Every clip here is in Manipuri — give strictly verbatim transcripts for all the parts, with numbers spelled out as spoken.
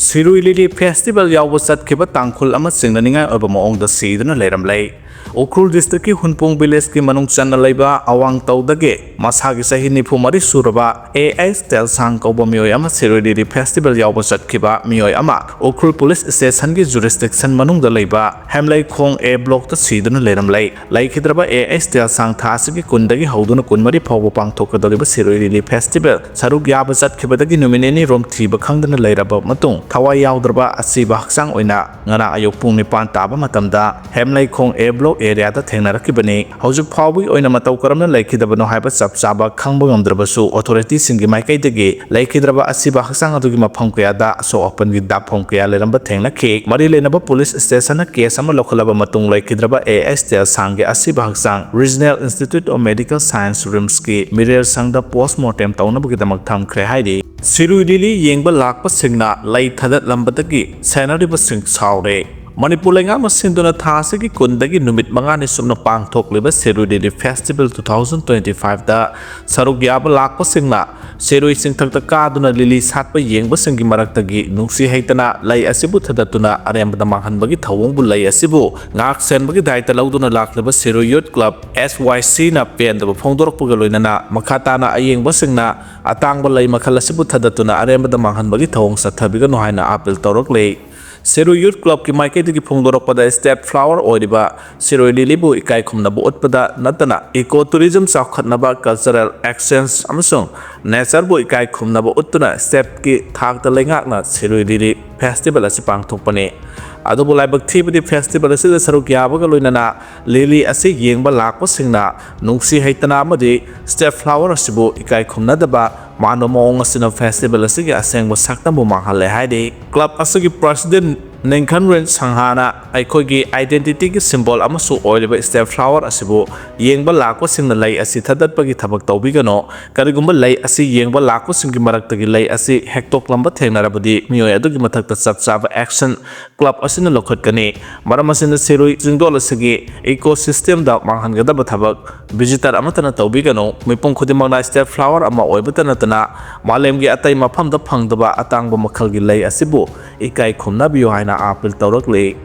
ꯁꯤꯔꯨꯏ ꯂꯤꯂꯤ ꯐꯦꯁꯇꯤꯚꯦꯜ ꯌꯥꯎꯕ ꯆꯠꯈꯤꯕ ꯇꯥꯡꯈꯨꯜ ꯑꯃ ꯆꯤꯡꯅꯅꯤꯡꯉꯥꯏ ꯑꯣꯏꯕ ꯃꯑꯣꯡꯗ ꯁꯤꯗꯨꯅ ꯂꯩꯔꯝꯂꯦ꯫ ꯎꯈ꯭ꯔꯨꯜ ꯗꯤꯁꯇ꯭ꯔꯤꯛꯀꯤ ꯍꯨꯟꯄꯨꯡ ꯚꯤꯂꯦꯖꯀꯤ ꯃꯅꯨꯡ ꯆꯟꯅ ꯂꯩꯕ ꯑꯋꯥꯡꯇꯧꯗꯒꯤ ꯃꯁꯥꯒꯤ ꯆꯍꯤ ꯅꯤꯐꯨ ꯃꯔꯤ ꯁꯨꯔꯕ ꯑꯦ ꯑꯩꯆ ꯇꯦꯜꯁꯥꯡ ꯀꯧꯕ ꯃꯤꯑꯣꯏ ꯑꯃ ꯁꯤꯔꯨꯏ ꯂꯤꯂꯤ ꯐꯦꯁꯇꯤꯚꯦꯜ ꯌꯥꯎꯕ ꯆꯠꯈꯤꯕ ꯃꯤꯑꯣꯏ ꯑꯃ ꯎꯈ꯭ꯔꯨꯜ ꯄꯨꯂꯤꯁ ꯁ꯭ꯇꯦꯁꯟꯒꯤ ꯖꯨꯔꯤꯁꯗꯤꯛꯁꯟ ꯃꯅꯨꯡꯗ ꯂꯩꯕ ꯍꯦꯝꯂꯩꯈꯣꯡ ꯑꯦ ꯕ꯭ꯂꯣꯛꯇ ꯁꯤꯗꯨꯅ ꯂꯩꯔꯝꯂꯦ꯫ ꯂꯩꯈꯤꯗ꯭ꯔꯕ ꯑꯦ ꯑꯩꯆ ꯇꯦꯜꯁꯥꯡ ꯊꯥ ꯑꯁꯤꯒꯤ ꯀꯨꯟꯗꯒꯤ ꯍꯧꯗꯨꯅ ꯀꯨꯟꯃꯔꯤ ꯐꯥꯎꯕ ꯄꯥꯡꯊꯣꯛꯀꯗꯧꯔꯤꯕ ꯁꯤꯔꯣꯏ ꯂꯤꯂꯤ ꯐꯦꯁꯇꯤꯚꯦꯜ ꯁꯔꯨꯛ ꯌꯥꯕ ꯆꯠꯈꯤꯕꯗꯒꯤ ꯅꯨꯃꯤꯠ ꯅꯤꯅꯤ ꯔꯣꯝ ꯊꯤꯕ ꯈꯪꯗꯅ ꯂꯩꯔꯕ ꯃꯇꯨꯡ ꯊꯋꯥꯏ ꯌꯥꯎꯗ꯭ꯔꯕ ꯑꯁꯤꯕ ꯍꯛꯆꯥꯡ ꯑꯣꯏꯅ ꯉꯔꯥꯡ ꯑꯌꯨꯛ ꯄꯨꯡ ꯅꯤꯄꯥꯟ ꯇꯥꯕ ꯃꯇꯝꯗ ꯍꯦꯝꯂꯩꯈꯣꯡ ꯑꯦ ꯕ꯭ꯂꯣꯛ ꯑꯦꯔꯤꯌꯥꯗ ꯊꯦꯡꯅꯔꯛꯈꯤꯕꯅꯤ꯫ ꯍꯧꯖꯤꯛ ꯐꯥꯎꯕꯒꯤ ꯑꯣꯏꯅ ꯃꯇꯧ ꯀꯔꯝꯅ ꯂꯩꯈꯤꯗꯕꯅꯣ ꯍꯥꯏꯕ ꯆꯞ ꯆꯥꯕ ꯈꯪꯕ ꯉꯝꯗ꯭ꯔꯕꯁꯨ, ꯑꯣꯊꯣꯔꯤꯇꯤꯁꯤꯡꯒꯤ ꯃꯥꯏꯀꯩꯗꯒꯤ ꯂꯩꯈꯤꯗ꯭ꯔꯕ ꯑꯁꯤꯕ ꯍꯛꯆꯥꯡ ꯑꯗꯨꯒꯤ ꯃꯐꯝ ꯀꯌꯥꯗ ꯑꯁꯣꯛ ꯑꯄꯟꯒꯤ ꯗꯥꯛꯐꯝ ꯀꯌꯥ ꯂꯩꯔꯝꯕ ꯊꯦꯡꯅꯈꯤ꯫ ꯃꯔꯤ ꯂꯩꯅꯕ ꯄꯨꯂꯤꯁ ꯁ꯭ꯇꯦꯁꯟꯅ ꯀꯦꯁ ꯑꯃ ꯂꯧꯈꯠꯂꯕ ꯃꯇꯨꯡ ꯂꯩꯈꯤꯗ꯭ꯔꯕ ꯑꯦ ꯑꯩꯆ ꯇꯦꯜꯁꯥꯡꯒꯤ ꯑꯁꯤꯕ ꯍꯛꯆꯥꯡ regional institute of medical science, ꯔꯤꯝꯁꯀꯤ ꯃꯤꯔꯦꯜ ꯁꯪꯗ ꯄꯣꯁꯃꯣꯔꯇꯦꯝ ꯇꯧꯅꯕꯒꯤꯗꯃꯛ ꯊꯝꯈ꯭ꯔꯦ ꯍꯥꯏꯔꯤ꯫ ꯁꯤꯔꯨꯏ ꯂꯤꯂꯤ ꯌꯦꯡꯕ ꯂꯥꯛꯄꯁꯤꯡꯅ ꯂꯩ ꯊꯥꯗꯠꯂꯝꯕꯗꯒꯤ ꯁꯦꯟꯅꯔꯤꯕꯁꯤꯡ ꯁꯥꯎꯔꯦ꯫ ꯃꯅꯤꯄꯨꯔ ꯂꯩꯉꯥꯛꯅ ꯁꯤꯟꯗꯨꯅ ꯊꯥ ꯑꯁꯤꯒꯤ ꯀꯨꯟꯗꯒꯤ ꯅꯨꯃꯤꯠ ꯃꯉꯥꯅꯤ ꯁꯨꯞꯅ ꯄꯥꯡꯊꯣꯛꯂꯤꯕ ꯁꯤꯔꯨꯏ ꯂꯤꯂꯤ ꯐꯦꯁꯇꯤꯚꯦꯜ ꯇꯨ ꯊꯥꯎꯖꯟ ꯇ꯭ꯋꯦꯟꯇꯤ ꯐꯥꯏꯚꯇ ꯁꯔꯨꯛ ꯌꯥꯕ ꯂꯥꯛꯄꯁꯤꯡꯅ ꯁꯤꯔꯨꯏ ꯆꯤꯡꯊꯛꯇ ꯀꯥꯗꯨꯅ ꯂꯤꯂꯤ ꯁꯥꯠꯄ ꯌꯦꯡꯕꯁꯤꯡꯒꯤ ꯃꯔꯛꯇꯒꯤ ꯅꯨꯡꯁꯤ ꯍꯩꯇꯅ ꯂꯩ ꯑꯁꯤꯕꯨ ꯊꯗꯠꯇꯨꯅ ꯑꯔꯦꯝꯕꯗ ꯃꯥꯡꯍꯟꯕꯒꯤ ꯊꯧꯑꯣꯡꯕꯨ ꯂꯩ ꯑꯁꯤꯕꯨ ꯉꯥꯛ ꯁꯦꯟꯕꯒꯤ ꯗꯥꯏꯇ ꯂꯧꯗꯨꯅ ꯂꯥꯛꯂꯤꯕ ꯁꯤꯔꯨꯏ ꯌꯨꯠ ꯀ꯭ꯂꯕ, ꯑꯦꯁ ꯋꯥꯏ ꯁꯤꯅ ꯄꯦꯟꯗꯕ ꯐꯣꯡꯗꯣꯔꯛꯄꯒ ꯂꯣꯏꯅꯅ ꯃꯈꯥ ꯇꯥꯅ ꯑꯌꯦꯡꯕꯁꯤꯡꯅ ꯑꯇꯥꯡꯕ ꯂꯩ ꯃꯈꯜ ꯑꯁꯤꯕꯨ ꯊꯗꯠꯇꯨꯅ ꯑꯔꯦꯝꯕꯗ ꯃꯥꯡꯍꯟꯕꯒꯤ ꯊꯧꯑꯣꯡ ꯆꯠꯊꯕꯤꯒꯅꯨ ꯍꯥꯏꯅ ꯑꯥꯄꯤꯜ ꯇꯧꯔꯛꯂꯤ꯫ ꯁꯤꯔꯨꯏ ꯌꯨꯠ ꯀ꯭ꯂꯕꯀꯤ ꯃꯥꯏꯀꯩꯗꯒꯤ ꯐꯣꯡꯗꯣꯔꯛꯄꯗ ꯁ꯭ꯇꯦꯠ ꯐ꯭ꯂꯥꯋꯔ ꯑꯣꯏꯔꯤꯕ ꯁꯤꯔꯣꯏ ꯂꯤꯂꯤꯕꯨ ꯏꯀꯥꯏ ꯈꯨꯝꯅꯕ ꯎꯠꯄꯗ ꯅꯠꯇꯅ ꯏꯀꯣ ꯇꯨꯔꯤꯖꯝ ꯆꯥꯎꯈꯠꯅꯕ, ꯀꯜꯆꯔꯦꯜ ꯑꯦꯛꯁꯆꯦꯟꯖ ꯑꯃꯁꯨꯡ ꯅꯦꯆꯔꯕꯨ ꯏꯀꯥꯏ ꯈꯨꯝꯅꯕ ꯎꯠꯇꯨꯅ ꯁ꯭ꯇꯦꯠꯀꯤ ꯊꯥꯛꯇ ꯂꯩꯉꯥꯛꯅ ꯁꯤꯔꯣꯏ ꯂꯤꯂꯤ ꯐꯦꯁꯇꯤꯚꯦꯜ ꯑꯁꯤ ꯄꯥꯡꯊꯣꯛꯄꯅꯤ꯫ ꯑꯗꯨꯕꯨ ꯂꯥꯏꯕꯛ ꯊꯤꯕꯗꯤ ꯐꯦꯁꯇꯤꯚꯦꯜ ꯑꯁꯤꯗ ꯁꯔꯨꯛ ꯌꯥꯕꯒ ꯂꯣꯏꯅꯅ ꯂꯤꯂꯤ ꯑꯁꯤ ꯌꯦꯡꯕ ꯂꯥꯛꯄꯁꯤꯡꯅ ꯅꯨꯡꯁꯤ ꯍꯩꯇꯅ ꯑꯃꯗꯤ ꯁ꯭ꯇꯦꯠ ꯐ꯭ꯂꯥꯋꯔ ꯑꯁꯤꯕꯨ ꯏꯀꯥꯏ ꯈꯨꯝꯅꯗꯕ ꯃꯥꯟꯕ ꯃꯑꯣꯡ ꯑꯁꯤꯅ ꯐꯦꯁꯇꯤꯚꯦꯜ ꯑꯁꯤꯒꯤ ꯑꯁꯦꯡꯕ ꯁꯛꯇꯝꯕꯨ ꯃꯥꯡꯍꯜꯂꯦ ꯍꯥꯏꯔꯤ꯫ ꯀ꯭ꯂꯕ ꯑꯁꯤꯒꯤ ꯄ꯭ꯔꯁꯤꯗꯦꯟ ꯅꯤꯡꯈꯟꯔꯦꯟ ꯁꯪꯍꯥꯅ ꯑꯩꯈꯣꯏꯒꯤ identity ꯒꯤ symbol ꯑꯃꯁꯨ ꯑꯣꯏꯔꯤꯕ state flower ꯑꯁꯤꯕꯨ ꯌꯦꯡꯕ ꯂꯥꯛꯄꯁꯤꯡꯅ ꯂꯩ ꯑꯁꯤ ꯊꯗꯠꯄꯒꯤ ꯊꯕꯛ ꯇꯧꯕꯤꯒꯅꯨ꯫ ꯀꯔꯤꯒꯨꯝꯕ ꯂꯩ ꯑꯁꯤ ꯌꯦꯡꯕ ꯂꯥꯛꯄꯁꯤꯡꯒꯤ ꯃꯔꯛꯇꯒꯤ ꯂꯩ ꯑꯁꯤ ꯍꯦꯛꯇꯣꯛꯂꯝꯕ ꯊꯦꯡꯅꯔꯕꯗꯤ ꯃꯤꯑꯣꯏ ꯑꯗꯨꯒꯤ ꯃꯊꯛꯇ ꯆꯞ ꯆꯥꯕ action club ꯑꯁꯤꯅ ꯂꯧꯈꯠꯀꯅꯤ꯫ ꯃꯔꯝ ꯑꯁꯤꯅ ꯁꯤꯔꯨꯏ ꯆꯤꯡꯗꯣꯜ ꯑꯁꯤꯒꯤ ecosystem ꯗ ꯃꯥꯡꯍꯟꯒꯗꯕ ꯊꯕꯛ visitor ꯑꯃꯠꯇꯅ ꯇꯧꯕꯤꯒꯅꯨ꯫ ꯃꯤꯄꯨꯝ ꯈꯨꯗꯤꯡꯃꯛꯅ state flower ꯑꯃ ꯑꯣꯏꯕꯇ ꯅꯠꯇꯅ ꯃꯥꯂꯦꯝꯒꯤ ꯑꯇꯩ ꯃꯐꯝꯗ ꯐꯪꯗꯕ ꯑꯇꯥꯡꯕ ꯃꯈꯜꯒꯤ ꯂꯩ ꯑꯁꯤꯕꯨ ꯏꯀꯥꯏ ꯈꯨꯝꯅꯕꯤꯌꯨ ꯍꯥꯏꯅ appeal ꯇꯧꯔꯛꯂꯤ꯫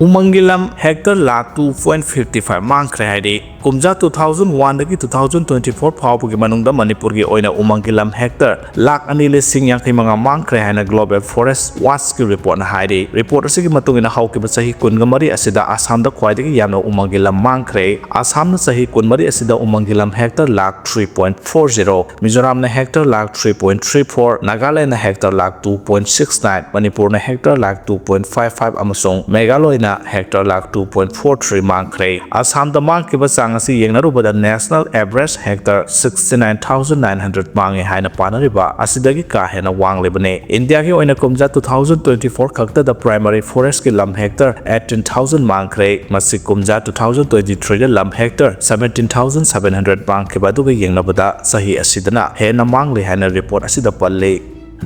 ꯎꯃꯪꯒꯤ ꯂꯝ hectare lakh two point fifty five ꯃꯥꯡꯈ꯭ꯔꯦ ꯍꯥꯏꯔꯤ꯫ ꯀꯨꯝꯖꯥ two thousand one ꯗꯒꯤ two thousand twenty four ꯐꯥꯎꯕꯒꯤ ꯃꯅꯨꯡꯗ ꯃꯅꯤꯄꯨꯔꯒꯤ ꯑꯣꯏꯅ ꯎꯃꯪꯒꯤ ꯂꯝ hectare ꯂꯥꯈ ꯑꯅꯤ ꯂꯤꯁꯤꯡ ꯌꯥꯡꯈꯩ ꯃꯉꯥ ꯃꯥꯡꯈ꯭ꯔꯦ ꯍꯥꯏꯅ Global Forest Watch ꯀꯤ report ꯅ ꯍꯥꯏꯔꯤ꯫ Report ꯑꯁꯤꯒꯤ ꯃꯇꯨꯡ ꯏꯟꯅ ꯍꯧꯈꯤꯕ ꯆꯍꯤ ꯀꯨꯟꯒ ꯃꯔꯤ ꯑꯁꯤꯗ ꯑꯁꯥꯝꯗ ꯈ꯭ꯋꯥꯏꯗꯒꯤ ꯌꯥꯝꯅ ꯎꯃꯪꯒꯤ ꯂꯝ ꯃꯥꯡꯈ꯭ꯔꯦ꯫ ꯑꯁꯥꯝꯅ ꯆꯍꯤ ꯀꯨꯟꯃꯔꯤ ꯑꯁꯤꯗ ꯎꯃꯪꯒꯤ ꯂꯝ hectare lakh three point four zero, ꯃꯤꯖꯣꯔꯥꯝꯅ hectare lakh three point three four, ꯅꯥꯒꯥꯂꯦꯟꯗꯅ hectare lakh two point six nine, ꯃꯅꯤꯄꯨꯔꯅ hectare lakh two point five five ꯑꯃꯁꯨꯡ ꯃꯦꯘꯥꯂꯣꯏꯅ hectare lakh two point four three ꯃꯥꯡꯈ꯭ꯔꯦ꯫ ꯑꯁꯥꯝꯗ ꯃꯥꯡꯈꯤꯕ ꯆꯥꯡ ꯑꯁꯤ ꯌꯦꯡꯅꯔꯨꯕꯗ national average hectare sixty nine thousand nine hundred ꯃꯥꯡꯉꯦ ꯍꯥꯏꯅ ꯄꯥꯅꯔꯤꯕ ꯑꯁꯤꯗꯒꯤ ꯀꯥ ꯍꯦꯟꯅ ꯋꯥꯡꯂꯤꯕꯅꯤ꯫ ꯏꯟꯗꯤꯌꯥꯒꯤ ꯑꯣꯏꯅ ꯀꯨꯝꯖꯥ two thousand twenty four ꯈꯛꯇꯗ primary forest ꯀꯤ ꯂꯝ hectare eighteen thousand ꯃꯥꯡꯈ꯭ꯔꯦ꯫ ꯃꯁꯤ ꯀꯨꯝꯖꯥ two thousand twenty three ꯗ ꯂꯝ hectare seventeen thousand seven hundred ꯃꯥꯡꯈꯤꯕ ꯑꯗꯨꯒ ꯌꯦꯡꯅꯕꯗ ꯆꯍꯤ ꯑꯁꯤꯗꯅ ꯍꯦꯟꯅ ꯃꯥꯡꯂꯤ ꯍꯥꯏꯅ report ꯑꯁꯤꯗ ꯄꯜꯂꯤ꯫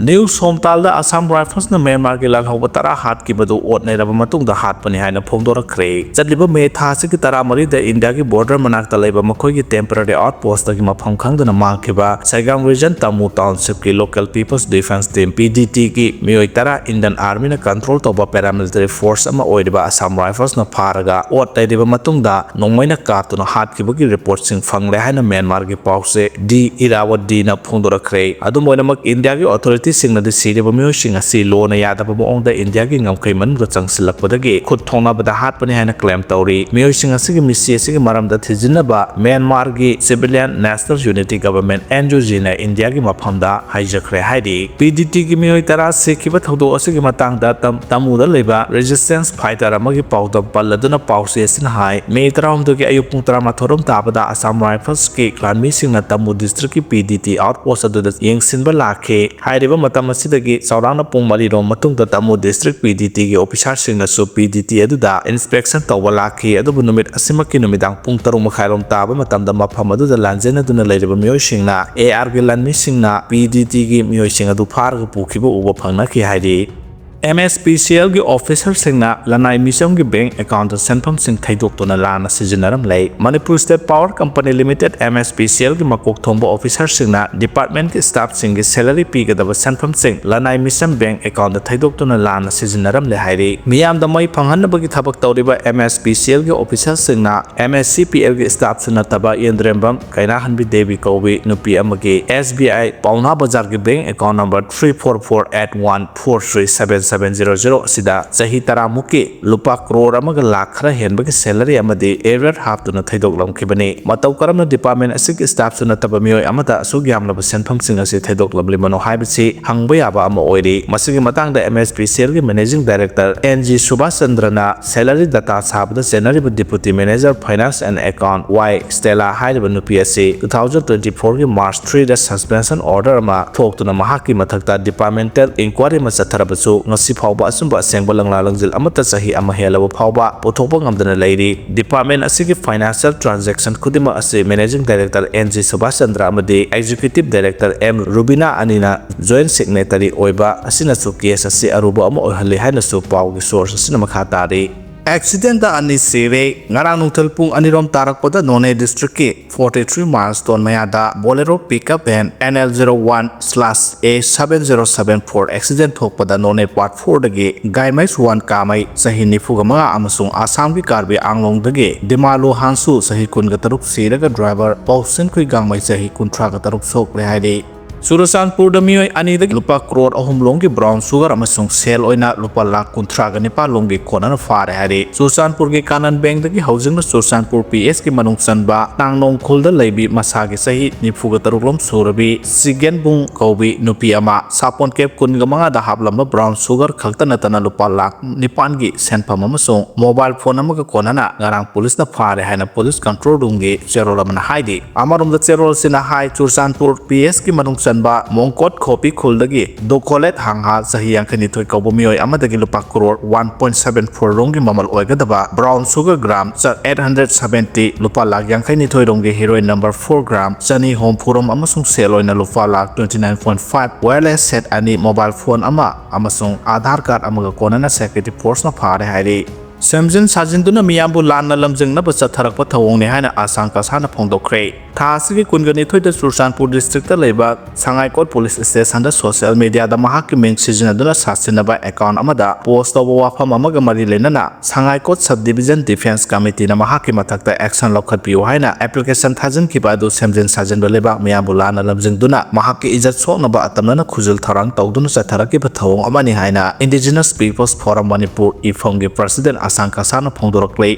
New ꯁꯣꯝꯇꯥꯜꯗ Assam Rifles ꯅ ꯃ꯭ꯌꯥꯟꯃꯥꯔꯒꯤ ꯂꯥꯜꯍꯧꯕ ꯇꯔꯥ ꯍꯥꯠꯈꯤꯕꯗꯨ ꯑꯣꯠ ꯅꯩꯔꯕ ꯃꯇꯨꯡꯗ ꯍꯥꯠꯄꯅꯤ ꯍꯥꯏꯅ ꯐꯣꯡꯗꯣꯔꯛꯈ꯭ꯔꯦ꯫ ꯆꯠꯂꯤꯕ ꯃꯦ ꯊꯥ ꯑꯁꯤꯒꯤ ꯇꯔꯥꯃꯔꯤꯗ ꯏꯟꯗꯤꯌꯥꯒꯤ border ꯃꯅꯥꯛꯇ ꯂꯩꯕ ꯃꯈꯣꯏꯒꯤ temporary outpost ꯇꯒꯤ ꯃꯐꯝ ꯈꯪꯗꯅ ꯃꯥꯡꯈꯤꯕ Sagaing Region Tamu Township ꯀꯤ Local People's Defence Team, P D T ꯒꯤ ꯃꯤꯑꯣꯏ ꯇꯔꯥ Indian Army ꯅ control ꯇꯧꯕ paramilitary force ꯑꯃ ꯑꯣꯏꯔꯤꯕ Assam Rifles ꯅ ꯐꯥꯔꯒ ꯑꯣꯠ ꯅꯩꯔꯕ ꯃꯇꯨꯡꯗ ꯅꯣꯡꯃꯩꯅ ꯀꯥꯞꯇꯨꯅ ꯍꯥꯠꯈꯤꯕꯒꯤ report ꯁꯤꯡ ꯐꯪꯂꯦ ꯍꯥꯏꯅ ꯃ꯭ꯌꯥꯟꯃꯥꯔꯒꯤ ꯄꯥꯎꯆꯦ The Irrawaddy ꯅ ꯐꯣꯡꯗꯣꯔꯛꯈ꯭ꯔꯦ꯫ ꯑꯗꯨꯝ ꯑꯣꯏꯅꯃꯛ, ꯏꯟꯗꯤꯌꯥꯒꯤ authority ꯁꯤꯡꯅꯗꯤ ꯁꯤꯔꯤꯕ ꯃꯤꯑꯣꯏꯁꯤꯡ ꯑꯁꯤ ꯂꯣꯅ ꯌꯥꯗꯕ ꯃꯑꯣꯡꯗ ꯏꯟꯗꯤꯌꯥꯒꯤ ꯉꯝꯈꯩ ꯃꯅꯨꯡꯗ ꯆꯪꯁꯤꯜꯂꯛꯄꯗꯒꯤ ꯈꯨꯠ ꯊꯣꯛꯅꯕꯗ ꯍꯥꯠꯄꯅꯤ ꯍꯥꯏꯅ claim ꯇꯧꯔꯤ꯫ ꯃꯤꯑꯣꯏꯁꯤꯡ ꯑꯁꯤꯒꯤ ꯃꯤꯁꯤ ꯑꯁꯤꯒꯤ ꯃꯔꯝꯗ ꯊꯤꯖꯤꯟꯅꯕ ꯃ꯭ꯌꯥꯟꯃꯥꯔꯒꯤ Civilian National Unity Government, N U G ꯅ ꯏꯟꯗꯤꯌꯥꯒꯤ ꯃꯐꯝꯗ ꯍꯥꯏꯖꯈ꯭ꯔꯦ ꯍꯥꯏꯔꯤ꯫ P D T ꯒꯤ ꯃꯤꯑꯣꯏ ꯇꯔꯥ ꯁꯤꯈꯤꯕ ꯊꯧꯗꯣꯛ ꯑꯁꯤꯒꯤ ꯃꯇꯥꯡꯗ ꯇꯝ-, ꯇꯥꯃꯨꯗ ꯂꯩꯕ resistance fighter ꯑꯃꯒꯤ ꯄꯥꯎꯗꯝ ꯄꯜꯂꯗꯨꯅ ꯄꯥꯎꯆꯦ ꯑꯁꯤꯅ ꯍꯥꯏ, ꯃꯦ ꯇꯔꯥꯍꯨꯝꯗꯣꯏꯒꯤ ꯑꯌꯨꯛ ꯄꯨꯡ ꯇꯔꯥꯃꯥꯊꯣꯏ ꯔꯣꯝ ꯇꯥꯕꯗ Assam Rifles ꯀꯤ ꯂꯥꯟꯃꯤꯁꯤꯡꯅ ꯇꯥꯃꯨ district ꯀꯤ P D T outpost ꯑꯗꯨꯗ ꯌꯦꯡꯁꯤꯟꯕ ꯂꯥꯛꯈꯤ꯫ ꯍꯥꯏꯔꯤꯕ ꯃꯇꯝ ꯑꯁꯤꯗꯒꯤ ꯆꯥꯎꯔꯥꯛꯅ ꯄꯨꯡ ꯃꯔꯤꯔꯣꯝ ꯃꯇꯨꯡꯗ Tamu district P D T ꯒꯤ officer ꯁꯤꯡꯅꯁꯨ P D T ꯑꯗꯨꯗ inspection ꯇꯧꯕ ꯂꯥꯛꯈꯤ꯫ ꯑꯗꯨꯕꯨ ꯅꯨꯃꯤꯠ ꯑꯁꯤꯃꯛꯀꯤ ꯅꯨꯃꯤꯗꯥꯡ ꯄꯨꯡ ꯇꯔꯨꯛ ꯃꯈꯥꯏꯔꯣꯝ ꯇꯥꯕ ꯃꯇꯝꯗ ꯃꯐꯝ ꯑꯗꯨꯗ ꯂꯥꯟꯖꯦꯟꯅꯗꯨꯅ ꯂꯩꯔꯤꯕ ꯃꯤꯑꯣꯏꯁꯤꯡꯅ A R ꯒꯤ ꯂꯥꯟꯃꯤꯁꯤꯡꯅ P D T ꯒꯤ ꯃꯤꯑꯣꯏꯁꯤꯡ ꯑꯗꯨ ꯐꯥꯔꯒ ꯄꯨꯈꯤꯕ ꯎꯕ ꯐꯪꯅꯈꯤ ꯍꯥꯏꯔꯤ꯫ M S P C L ꯒꯤ officer ꯁꯤꯡꯅ ꯂꯅꯥꯏ ꯃꯤꯆꯝꯒꯤ bank account ꯇ ꯁꯦꯟꯐꯝꯁꯤꯡ ꯊꯩꯗꯣꯛꯇꯨꯅ ꯂꯥꯟꯅ ꯁꯤꯖꯤꯟꯅꯔꯝꯂꯦ꯫ Manipur State Power Company Limited, M S P C L ꯒꯤ ꯃꯀꯣꯛ ꯊꯣꯡꯕ officer ꯁꯤꯡꯅ department ꯀꯤ staff ꯁꯤꯡꯒꯤ salary ꯄꯤꯒꯗꯕ ꯁꯦꯟꯐꯝꯁꯤꯡ ꯂꯅꯥꯏ ꯃꯤꯆꯝ bank account ꯇ ꯊꯩꯗꯣꯛꯇꯨꯅ ꯂꯥꯟꯅ ꯁꯤꯖꯤꯟꯅꯔꯝꯂꯦ ꯍꯥꯏꯔꯤ꯫ ꯃꯤꯌꯥꯝꯗ ꯃꯩ ꯐꯪꯍꯟꯅꯕꯒꯤ ꯊꯕꯛ ꯇꯧꯔꯤꯕ M S P C L ꯒꯤ officer ꯁꯤꯡꯅ M S C P L ꯒꯤ staff ꯁꯨ ꯅꯠꯇꯕ ꯏꯟꯗ꯭ꯔꯦꯝꯕꯝ ꯀꯩꯅꯥꯍꯟꯕꯤ ꯗꯦꯕꯤ ꯀꯧꯕꯤ ꯅꯨꯄꯤ ꯑꯃꯒꯤ S B I ꯄꯥꯎꯅꯥ ꯕꯖꯥꯔꯒꯤ bank account number three four four eight one four three seven seven zero zero ꯑꯁꯤꯗ ꯆꯍꯤ ꯇꯔꯥꯃꯨꯛꯀꯤ ꯂꯨꯄꯥ ꯀ꯭ꯔꯣꯔ ꯑꯃꯒ ꯂꯥꯈ ꯈꯔ ꯍꯦꯟꯕꯒꯤ salary ꯑꯃꯗꯤ arrear ꯍꯥꯞꯇꯨꯅ ꯊꯩꯗꯣꯛꯂꯝꯈꯤꯕꯅꯤ꯫ ꯃꯇꯧ ꯀꯔꯝꯅ department ꯑꯁꯤꯒꯤ staff ꯁꯨ ꯅꯠꯇꯕ ꯃꯤꯑꯣꯏ ꯑꯃꯗ ꯑꯁꯨꯛ ꯌꯥꯝꯂꯕ ꯁꯦꯟꯐꯝꯁꯤꯡ ꯑꯁꯤ ꯊꯩꯗꯣꯛꯂꯝꯂꯤꯕꯅꯣ ꯍꯥꯏꯕꯁꯤ ꯍꯪꯕ ꯌꯥꯕ ꯑꯃ ꯑꯣꯏꯔꯤ꯫ ꯃꯁꯤꯒꯤ ꯃꯇꯥꯡꯗ M S P C L ꯒꯤ managing director N G Subhas ꯆꯟꯗ꯭ꯔꯅ salary data ꯁꯥꯕꯗ ꯆꯦꯟꯅꯔꯤꯕ deputy manager finance and account Y Stella ꯍꯥꯏꯔꯤꯕ ꯅꯨꯄꯤ ꯑꯁꯤ two thousand twenty-four ꯒꯤ March three ꯗ suspension order ꯑꯃ ꯊꯣꯛꯇꯨꯅ ꯃꯍꯥꯛꯀꯤ ꯃꯊꯛꯇ departmental inquiry ꯑꯃ ꯆꯠꯊꯔꯕꯁꯨ ꯉꯁꯤ ꯐꯥꯎꯕ ꯑꯆꯨꯝꯕ ꯑꯁꯦꯡꯕ ꯂꯪꯂꯥ ꯂꯪꯖꯤꯜ ꯑꯃꯠꯇ ꯆꯍꯤ ꯑꯃ ꯍꯦꯜꯂꯕ ꯐꯥꯎꯕ ꯄꯨꯊꯣꯛꯄ ꯉꯝꯗꯅ ꯂꯩꯔꯤ꯫ Department ꯑꯁꯤꯒꯤ financial transaction ꯈꯨꯗꯤꯡꯃꯛ ꯑꯁꯤ managing director N G Subhas Chandra ꯑꯃꯗꯤ executive director M ꯔꯨꯕꯤꯅꯥ ꯑꯅꯤꯅ joint signatory ꯑꯣꯏꯕ ꯑꯁꯤꯅꯁꯨ case ꯑꯁꯤ ꯑꯔꯨꯕ ꯑꯃ ꯑꯣꯏꯍꯜꯂꯤ ꯍꯥꯏꯅꯁꯨ ꯄꯥꯎꯒꯤ source ꯑꯁꯤꯅ ꯃꯈꯥ ꯇꯥꯔꯤ꯫ Accident ꯇ ꯑꯅꯤ ꯁꯤꯔꯦ꯫ ꯉꯔꯥꯡ ꯅꯨꯡꯊꯤꯜ ꯄꯨꯡ ꯑꯅꯤꯔꯣꯝ ꯇꯥꯔꯛꯄꯗ ꯅꯣꯅꯦ district ꯀꯤ forty three milestone ꯃꯌꯥꯗ Bolero pickup van N L zero one slash A seven zero seven four accident ꯊꯣꯛꯄꯗ ꯅꯣꯅꯦ part four ꯗꯒꯤ ꯒꯥꯏꯃꯩ ꯁꯨꯋꯥꯟ ꯀꯥꯃꯩ ꯆꯍꯤ ꯅꯤꯐꯨꯒ ꯃꯉꯥ ꯑꯃꯁꯨꯡ ꯑꯁꯥꯝꯒꯤ ꯀꯥꯔꯕꯤ ꯑꯥꯡꯂꯣꯡꯗꯒꯤ ꯗꯤꯃꯥꯂꯨ ꯍꯥꯡꯁꯨ ꯆꯍꯤ ꯀꯨꯟꯒ ꯇꯔꯨꯛ ꯁꯤꯔꯒ driver ꯄꯥꯎꯁꯤꯟꯈꯨꯏ ꯒꯥꯡꯃꯩ ꯆꯍꯤ ꯀꯨꯟꯊ꯭ꯔꯥꯒ ꯇꯔꯨꯛ ꯁꯣꯛꯂꯦ ꯍꯥꯏꯔꯤ꯫ ꯆꯨꯔꯆꯥꯟꯄꯨꯔꯗ ꯃꯤꯑꯣꯏ ꯑꯅꯤꯗꯒꯤ ꯂꯨꯄꯥ ꯀ꯭ꯔꯣꯔ ꯑꯍꯨꯝ ꯂꯣꯝꯒꯤ brown sugar ꯑꯃꯁꯨꯡ ꯁꯦꯜ ꯑꯣꯏꯅ ꯂꯨꯄꯥ ꯂꯥꯈ ꯀꯨꯟꯊ꯭ꯔꯥꯒ ꯅꯤꯄꯥꯟ ꯂꯣꯝꯒꯤ ꯀꯣꯟꯅꯅ ꯐꯥꯔꯦ ꯍꯥꯏꯔꯤ꯫ ꯆꯨꯔꯆꯥꯟꯄꯨꯔꯒꯤ ꯀꯥꯅꯟ ꯕꯦꯡꯗꯒꯤ ꯍꯧꯖꯤꯛꯅ ꯆꯨꯔꯆꯥꯟꯄꯨꯔ P S ꯀꯤ ꯃꯅꯨꯡ ꯆꯟꯕ ꯇꯥꯡꯅꯣꯡꯈꯨꯜꯗ ꯂꯩꯕꯤ ꯃꯁꯥꯒꯤ ꯆꯍꯤ ꯅꯤꯐꯨꯒ ꯇꯔꯨꯛ ꯂꯣꯝ ꯁꯨꯔꯕꯤ ꯁꯤꯒꯦꯟꯕꯨꯡ ꯀꯧꯕꯤ ꯅꯨꯄꯤ ꯑꯃ ꯁꯥꯄꯣꯟ cap ꯀꯨꯟꯒ ꯃꯉꯥꯗ ꯍꯥꯞꯂꯝꯕ brown sugar ꯈꯛꯇ ꯅꯠꯇꯅ ꯂꯨꯄꯥ ꯂꯥꯈ ꯅꯤꯄꯥꯟꯒꯤ ꯁꯦꯟꯐꯝ ꯑꯃꯁꯨꯡ mobile phone ꯑꯃꯒ ꯀꯣꯟꯅꯅ ꯉꯔꯥꯡ ꯄꯨꯂꯤꯁꯅ ꯐꯥꯔꯦ ꯍꯥꯏꯅ police control room ꯒꯤ ꯆꯦꯔꯣꯜ ꯑꯃꯅ ꯍꯥꯏꯔꯤ꯫ ꯑꯃꯔꯣꯝꯗ ꯆꯦꯔꯣꯜꯁꯤꯅ ꯍꯥꯏ, ꯆꯨꯔꯆꯥꯟꯄꯨꯔ P S ꯀꯤ ꯃꯅꯨꯡ ꯆꯟꯕ ꯃꯣꯡꯀꯣꯠ ꯈꯣꯄꯤ ꯈꯨꯜꯗꯒꯤ ꯗꯣꯀꯣꯂꯦꯠ ꯍꯥꯡꯍꯥ ꯆꯍꯤ ꯌꯥꯡꯈꯩꯅꯤꯊꯣꯏ ꯀꯧꯕ ꯃꯤꯑꯣꯏ ꯑꯃꯗꯒꯤ ꯂꯨꯄꯥ crore one point seven four ꯔꯣꯝꯒꯤ ꯃꯃꯜ ꯑꯣꯏꯒꯗꯕ ꯕ꯭ꯔꯥꯎꯟ ꯁꯨꯒꯔ ꯒ꯭ꯔꯥꯝ ꯆ ꯑꯩꯠ ꯍꯟꯗ꯭ꯔꯦꯠ ꯁꯕꯦꯟꯇꯤ, ꯂꯨꯄꯥ ꯂꯥꯈ ꯌꯥꯡꯈꯩꯅꯤꯊꯣꯏ ꯔꯣꯝꯒꯤ ꯍꯦꯔꯣꯏꯟ ꯅꯝꯕꯔ ꯐꯣꯔ ꯒ꯭ꯔꯥꯝ ꯆꯅꯤ ꯍꯨꯝꯐꯨ ꯔꯣꯝ ꯑꯃꯁꯨꯡ ꯁꯦꯜ ꯑꯣꯏꯅ ꯂꯨꯄꯥ lakh twenty nine point five, wireless set ꯑꯅꯤ, ꯃꯣꯕꯥꯏꯜ ꯐꯣꯟ ꯑꯃ ꯑꯃꯁꯨꯡ ꯑꯥꯙꯥꯔ ꯀꯥꯔꯗ ꯑꯃꯒ ꯀꯣꯟꯅꯅ ꯁꯦꯀ꯭ꯌꯨꯔꯤꯇꯤ ꯐꯣꯔꯁꯅ ꯐꯥꯔꯦ ꯍꯥꯏꯔꯤ꯫ ꯁꯦꯝꯖꯤꯟ ꯁꯥꯖꯤꯟꯗꯨꯅ ꯃꯤꯌꯥꯝꯕꯨ ꯂꯥꯟꯅ ꯂꯝꯖꯤꯡꯅꯕ ꯆꯠꯊꯔꯛꯄ ꯊꯧꯑꯣꯡꯅꯤ ꯍꯥꯏꯅ ꯑꯁꯥꯡ ꯀꯁꯥꯅ ꯐꯣꯡꯗꯣꯛꯈ꯭ꯔꯦ꯫ ꯊꯥ ꯑꯁꯤꯒꯤ ꯀꯨꯟꯒ ꯅꯤꯊꯣꯏꯗ ꯆꯨꯔꯆꯥꯟꯄꯨꯔ ꯗꯤꯁꯇ꯭ꯔꯤꯛꯇ ꯂꯩꯕ ꯁꯉꯥꯏꯀꯣꯠ ꯄꯨꯂꯤꯁ ꯁ꯭ꯇꯦꯁꯟꯗ ꯁꯣꯁꯤꯌꯦꯜ ꯃꯤꯗꯤꯌꯥꯗ ꯃꯍꯥꯛꯀꯤ ꯃꯤꯡ ꯁꯤꯖꯤꯟꯅꯗꯨꯅ ꯁꯥꯁꯤꯟꯅꯕ ꯑꯦꯀꯥꯎꯟ ꯑꯃꯗ ꯄꯣꯁ ꯇꯧꯕ ꯋꯥꯐꯝ ꯑꯃꯒ ꯃꯔꯤ ꯂꯩꯅꯅ ꯁꯉꯥꯏꯀꯣꯠ ꯁꯕ ꯗꯤꯕꯤꯖꯟ ꯗꯤꯐꯦꯟꯁ ꯀꯃꯤꯇꯤꯅ ꯃꯍꯥꯛꯀꯤ ꯃꯊꯛꯇ ꯑꯦꯛꯁꯟ ꯂꯧꯈꯠꯄꯤꯌꯨ ꯍꯥꯏꯅ ꯑꯦꯄ꯭ꯂꯤꯀꯦꯁꯟ ꯊꯥꯖꯤꯟꯈꯤꯕ ꯑꯗꯨ ꯁꯦꯝꯖꯤꯟ ꯁꯥꯖꯤꯟꯕ ꯂꯩꯕꯥꯛ ꯃꯤꯌꯥꯝꯕꯨ ꯂꯥꯟꯅ ꯂꯝꯖꯤꯡꯗꯨꯅ ꯃꯍꯥꯛꯀꯤ ꯏꯖꯠ ꯁꯣꯛꯅꯕ ꯑꯇꯝꯅꯅ ꯈꯨꯖꯤꯜ ꯊꯧꯔꯥꯡ ꯇꯧꯗꯨꯅ ꯆꯠꯊꯔꯛꯈꯤꯕ ꯊꯧꯑꯣꯡ ꯑꯃꯅꯤ ꯍꯥꯏꯅ ꯏꯟꯗꯤꯖꯤꯅꯁ ꯄꯤꯄꯜꯁ ꯐꯣꯔꯝ ꯃꯅꯤꯄꯨꯔ ꯏꯐꯝꯒꯤ ꯄ꯭ꯔꯁꯤꯗꯦꯟ ꯑꯁꯥꯡ ꯀꯁꯥꯅ ꯐꯣꯡꯗꯣꯔꯛꯂꯤ꯫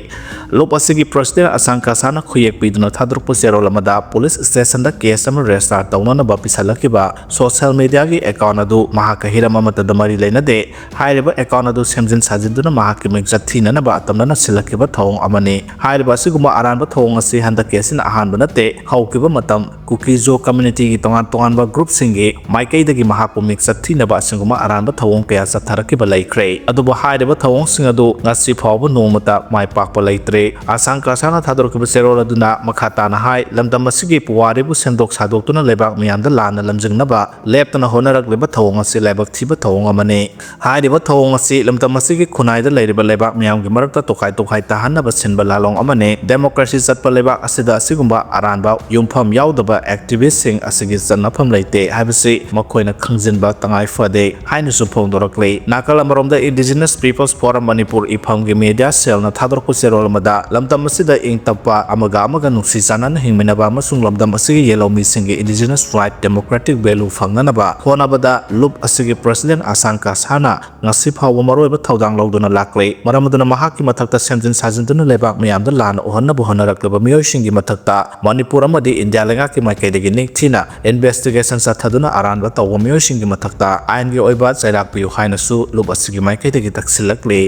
ꯂꯨꯞ ꯑꯁꯤꯒꯤ ꯄ꯭ꯔꯁꯤꯗꯦꯟ ꯑꯁꯥꯡ ꯀꯁꯥꯅ ꯈꯨꯌꯦꯛ ꯄꯤꯗꯨꯅ ꯊꯥꯗꯣꯔꯛꯄ ꯆꯦꯔꯣꯜ ꯑꯃꯗ ꯄꯨꯂꯤꯁ ꯁ꯭ꯇꯦꯁꯟꯗ ꯀꯦꯁ ꯑꯃ ꯔꯦꯖꯤꯁꯇꯥꯔ ꯇꯧꯅꯅꯕ ꯄꯤꯁꯜꯂꯛꯈꯤꯕ ꯁꯣꯁꯤꯌꯦꯜ ꯃꯤꯗꯤꯌꯥꯒꯤ ꯑꯦꯀꯥꯎꯟ ꯑꯗꯨ ꯃꯍꯥꯛꯀ ꯍꯤꯔꯝ ꯑꯃꯠꯇꯗ ꯃꯔꯤ ꯂꯩꯅꯗꯦ꯫ ꯍꯥꯏꯔꯤꯕ ꯑꯦꯀꯥꯎꯟ ꯑꯗꯨ ꯁꯦꯝꯖꯤꯟ ꯁꯥꯖꯤꯟꯗꯨꯅ ꯃꯍꯥꯛꯀꯤ ꯃꯤꯡꯆꯠ ꯊꯤꯅꯅꯕ ꯑꯇꯝꯅꯅ ꯁꯤꯜꯂꯛꯈꯤꯕ ꯊꯧꯑꯣꯡ ꯑꯃꯅꯤ꯫ ꯍꯥꯏꯔꯤꯕ ꯑꯁꯤꯒꯨꯝꯕ ꯑꯔꯥꯟꯕ ꯊꯧꯑꯣꯡ ꯑꯁꯤ ꯍꯟꯗꯛꯀꯤ ꯑꯁꯤꯅ ꯑꯍꯥꯟꯕ ꯅꯠꯇꯦ꯫ ꯍꯧꯈꯤꯕ ꯃꯇꯝ ꯀꯨꯀꯤꯖꯣ ꯀꯝꯃ꯭ꯌꯨꯅꯤꯇꯤꯒꯤ ꯇꯣꯉꯥꯟ ꯇꯣꯉꯥꯟꯕ ꯒ꯭ꯔꯨꯞꯁꯤꯡꯒꯤ ꯃꯥꯏꯀꯩꯗꯒꯤ ꯃꯍꯥꯛꯄꯨ ꯃꯤꯡꯆꯠ ꯊꯤꯅꯕ ꯑꯁꯤꯒꯨꯝꯕ ꯑꯔꯥꯟꯕ ꯊꯧꯑꯣꯡ ꯀꯌꯥ ꯆꯠꯊꯔꯛꯈꯤꯕ ꯂꯩꯈ꯭ꯔꯦ꯫ ꯑꯗꯨꯕꯨ ꯍꯥꯏꯔꯤꯕ ꯊꯧꯑꯣꯡꯁꯤꯡ ꯑꯗꯨ ꯉꯁꯤ ꯐꯥꯎꯕ ꯅꯣꯡꯃꯇ ꯃꯥꯏ ꯄꯥꯛꯄ ꯂꯩꯇ꯭ꯔꯦ꯫ ꯑꯁꯥꯡ ꯀꯁꯥꯅ ꯊꯥꯗꯣꯔꯛꯈꯤꯕ ꯆꯦꯔꯣꯜ ꯑꯗꯨꯅ ꯃꯈꯥ ꯇꯥꯅ ꯍꯥꯏ, ꯂꯝꯗꯝ ꯑꯁꯤꯒꯤ ꯄꯨꯋꯥꯔꯤꯕꯨ ꯁꯦꯝꯗꯣꯛ ꯁꯥꯗꯣꯛꯇꯨꯅ ꯂꯩꯕꯥꯛ ꯃꯤꯌꯥꯝꯗ ꯂꯥꯟꯅ ꯂꯝꯖꯤꯡꯅꯕ ꯂꯦꯞꯇꯅ ꯍꯣꯠꯅꯔꯛꯂꯤꯕ ꯊꯧꯑꯣꯡ ꯑꯁꯤ ꯂꯥꯏꯕꯛ ꯊꯤꯕ ꯊꯧꯑꯣꯡ ꯑꯃꯅꯤ꯫ ꯍꯥꯏꯔꯤꯕ ꯊꯧꯑꯣꯡ ꯑꯁꯤ ꯂꯝꯗꯝ ꯑꯁꯤꯒꯤ ꯈꯨꯟꯅꯥꯏꯗ ꯂꯩꯔꯤꯕ ꯂꯩꯕꯥꯛ ꯃꯤꯌꯥꯝꯒꯤ ꯃꯔꯛꯇ ꯇꯣꯈꯥꯏ ꯇꯣꯈꯥꯏ ꯇꯥꯍꯟꯅꯕ ꯁꯤꯟꯕ ꯂꯥꯂꯣꯡ ꯑꯃꯅꯤ꯫ ꯗꯦꯃꯣꯀ꯭ꯔꯦꯁꯤ ꯆꯠꯄ ꯂꯩꯕꯥꯛ ꯑꯁꯤꯗ ꯑꯁꯤꯒꯨꯝꯕ ꯑꯔꯥꯟꯕ ꯌꯨꯝꯐꯝ ꯌꯥꯎꯗꯕ ꯑꯦꯛꯇꯤꯚꯤꯁꯁꯤꯡ ꯑꯁꯤꯒꯤ ꯆꯠꯅꯐꯝ ꯂꯩꯇꯦ ꯍꯥꯏꯕꯁꯤ ꯃꯈꯣꯏꯅ ꯈꯪꯖꯤꯟꯕ ꯇꯉꯥꯏ ꯐꯗꯦ ꯍꯥꯏꯅꯁꯨ ꯐꯣꯡꯗꯣꯔꯛꯂꯤ꯫ ꯅꯥꯀꯜ ꯑꯃꯔꯣꯝꯗ ꯏꯟꯗꯤꯖꯤꯅꯁ ꯄꯤꯄꯜꯁ ꯐꯣꯔꯝ ꯃꯅꯤꯄꯨꯔ ꯏꯐꯝꯒꯤ ꯃꯤꯗꯤꯌꯥ ꯁꯦꯜꯅ ꯊꯥꯗꯣꯔꯛꯄ ꯆꯦꯔꯣꯜ ꯑꯃꯗ ꯂꯝꯗꯝ ꯑꯁꯤꯗ ꯏꯪ ꯇꯞꯄ, ꯑꯃꯒ ꯑꯃꯒ ꯅꯨꯡꯁꯤ ꯆꯥꯟꯅꯅ ꯍꯤꯡꯃꯤꯟꯅꯕ ꯑꯃꯁꯨꯡ ꯂꯝꯗꯝ ꯑꯁꯤꯒꯤ ꯌꯦꯜꯍꯧꯃꯤꯁꯤꯡꯒꯤ ꯏꯟꯗꯤꯖꯤꯅꯁ ꯔꯥꯏꯠ, ꯗꯦꯃꯣꯀ꯭ꯔꯦꯇꯤꯛ ꯚꯦꯂꯨ ꯐꯪꯅꯅꯕ ꯍꯣꯠꯅꯕꯗ ꯂꯨꯞ ꯑꯁꯤꯒꯤ ꯄ꯭ꯔꯁꯤꯗꯦꯟ ꯑꯁꯥꯡ ꯀꯁꯥꯅ ꯉꯁꯤ ꯐꯥꯎꯕ ꯃꯔꯨꯑꯣꯏꯕ ꯊꯧꯗꯥꯡ ꯂꯧꯗꯨꯅ ꯂꯥꯛꯂꯤ꯫ ꯃꯔꯝ ꯑꯗꯨꯅ ꯃꯍꯥꯛꯀꯤ ꯃꯊꯛꯇ ꯁꯦꯝꯖꯤꯟ ꯁꯥꯖꯤꯟꯗꯨꯅ ꯂꯩꯕꯥꯛ ꯃꯤꯌꯥꯝꯗ ꯂꯥꯟꯅ ꯎꯍꯟꯅꯕ ꯍꯣꯠꯅꯔꯛꯂꯤꯕ ꯃꯤꯑꯣꯏꯁꯤꯡꯒꯤ ꯃꯊꯛꯇ ꯃꯅꯤꯄꯨꯔ ꯑꯃꯗꯤ ꯏꯟꯗꯤꯌꯥ ꯂꯩꯉꯥꯛꯀꯤ ꯃꯥꯏꯀꯩꯗꯒꯤ ꯅꯤꯡꯊꯤꯅ ꯏꯟꯚꯦꯁꯇꯤꯒꯦꯁꯟ ꯆꯠꯊꯗꯨꯅ ꯑꯔꯥꯟꯕ ꯇꯧꯕ ꯃꯤꯑꯣꯏꯁꯤꯡꯒꯤ ꯃꯊꯛꯇ ꯑꯥꯏꯟꯒꯤ ꯑꯣꯏꯕ ꯆꯩꯔꯥꯛ ꯄꯤꯌꯨ ꯍꯥꯏꯅꯁꯨ ꯂꯨꯞ ꯑꯁꯤꯒꯤ ꯃꯥꯏꯀꯩꯗꯒꯤ ꯇꯛꯁꯤꯜꯂꯛꯂꯤ꯫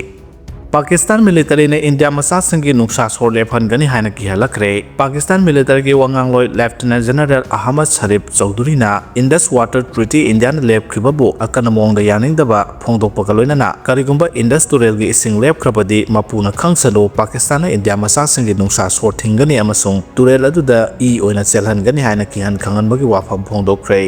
ꯄꯥꯀꯤꯁꯇꯥꯟ ꯃꯤꯂꯤꯇꯔꯤꯅ ꯏꯟꯗꯤꯌꯥ ꯃꯆꯥꯁꯤꯡꯒꯤ ꯅꯨꯡꯁꯥ ꯁꯣꯔ ꯂꯦꯞꯍꯟꯒꯅꯤ ꯍꯥꯏꯅ ꯀꯤꯍꯜꯂꯛꯈ꯭ꯔꯦ꯫ ꯄꯥꯀꯤꯁꯇꯥꯟ ꯃꯤꯂꯤꯇꯔꯤꯒꯤ ꯋꯥꯉꯥꯡꯂꯣꯏ ꯂꯦꯐꯇꯤꯅꯦꯟ ꯖꯦꯅꯔꯦꯜ ꯑꯍꯃꯗ ꯁꯔꯤꯐ ꯆꯧꯙꯨꯔꯤꯅ Indus Water Treaty ꯏꯟꯗꯤꯌꯥꯅ ꯂꯦꯞꯈ꯭ꯔꯤꯕꯕꯨ ꯑꯀꯟꯕ ꯃꯑꯣꯡꯗ ꯌꯥꯅꯤꯡꯗꯕ ꯐꯣꯡꯗꯣꯛꯄꯒ ꯂꯣꯏꯅꯅ ꯀꯔꯤꯒꯨꯝꯕ ꯏꯟꯗꯁ ꯇꯨꯔꯦꯜꯒꯤ ꯏꯁꯤꯡ ꯂꯦꯞꯈ꯭ꯔꯕꯗꯤ ꯃꯄꯨꯅ ꯈꯪꯁꯅꯨ, ꯄꯥꯀꯤꯁꯇꯥꯟꯅ ꯏꯟꯗꯤꯌꯥ ꯃꯆꯥꯁꯤꯡꯒꯤ ꯅꯨꯡꯁꯥ ꯁꯣꯔ ꯊꯤꯡꯒꯅꯤ ꯑꯃꯁꯨꯡ ꯇꯨꯔꯦꯜ ꯑꯗꯨꯗ ꯏ ꯑꯣꯏꯅ ꯆꯦꯜꯍꯟꯒꯅꯤ ꯍꯥꯏꯅ ꯀꯤꯍꯟ ꯈꯪꯍꯟꯕꯒꯤ ꯋꯥꯐꯝ ꯐꯣꯡꯗꯣꯛꯈ꯭ꯔꯦ꯫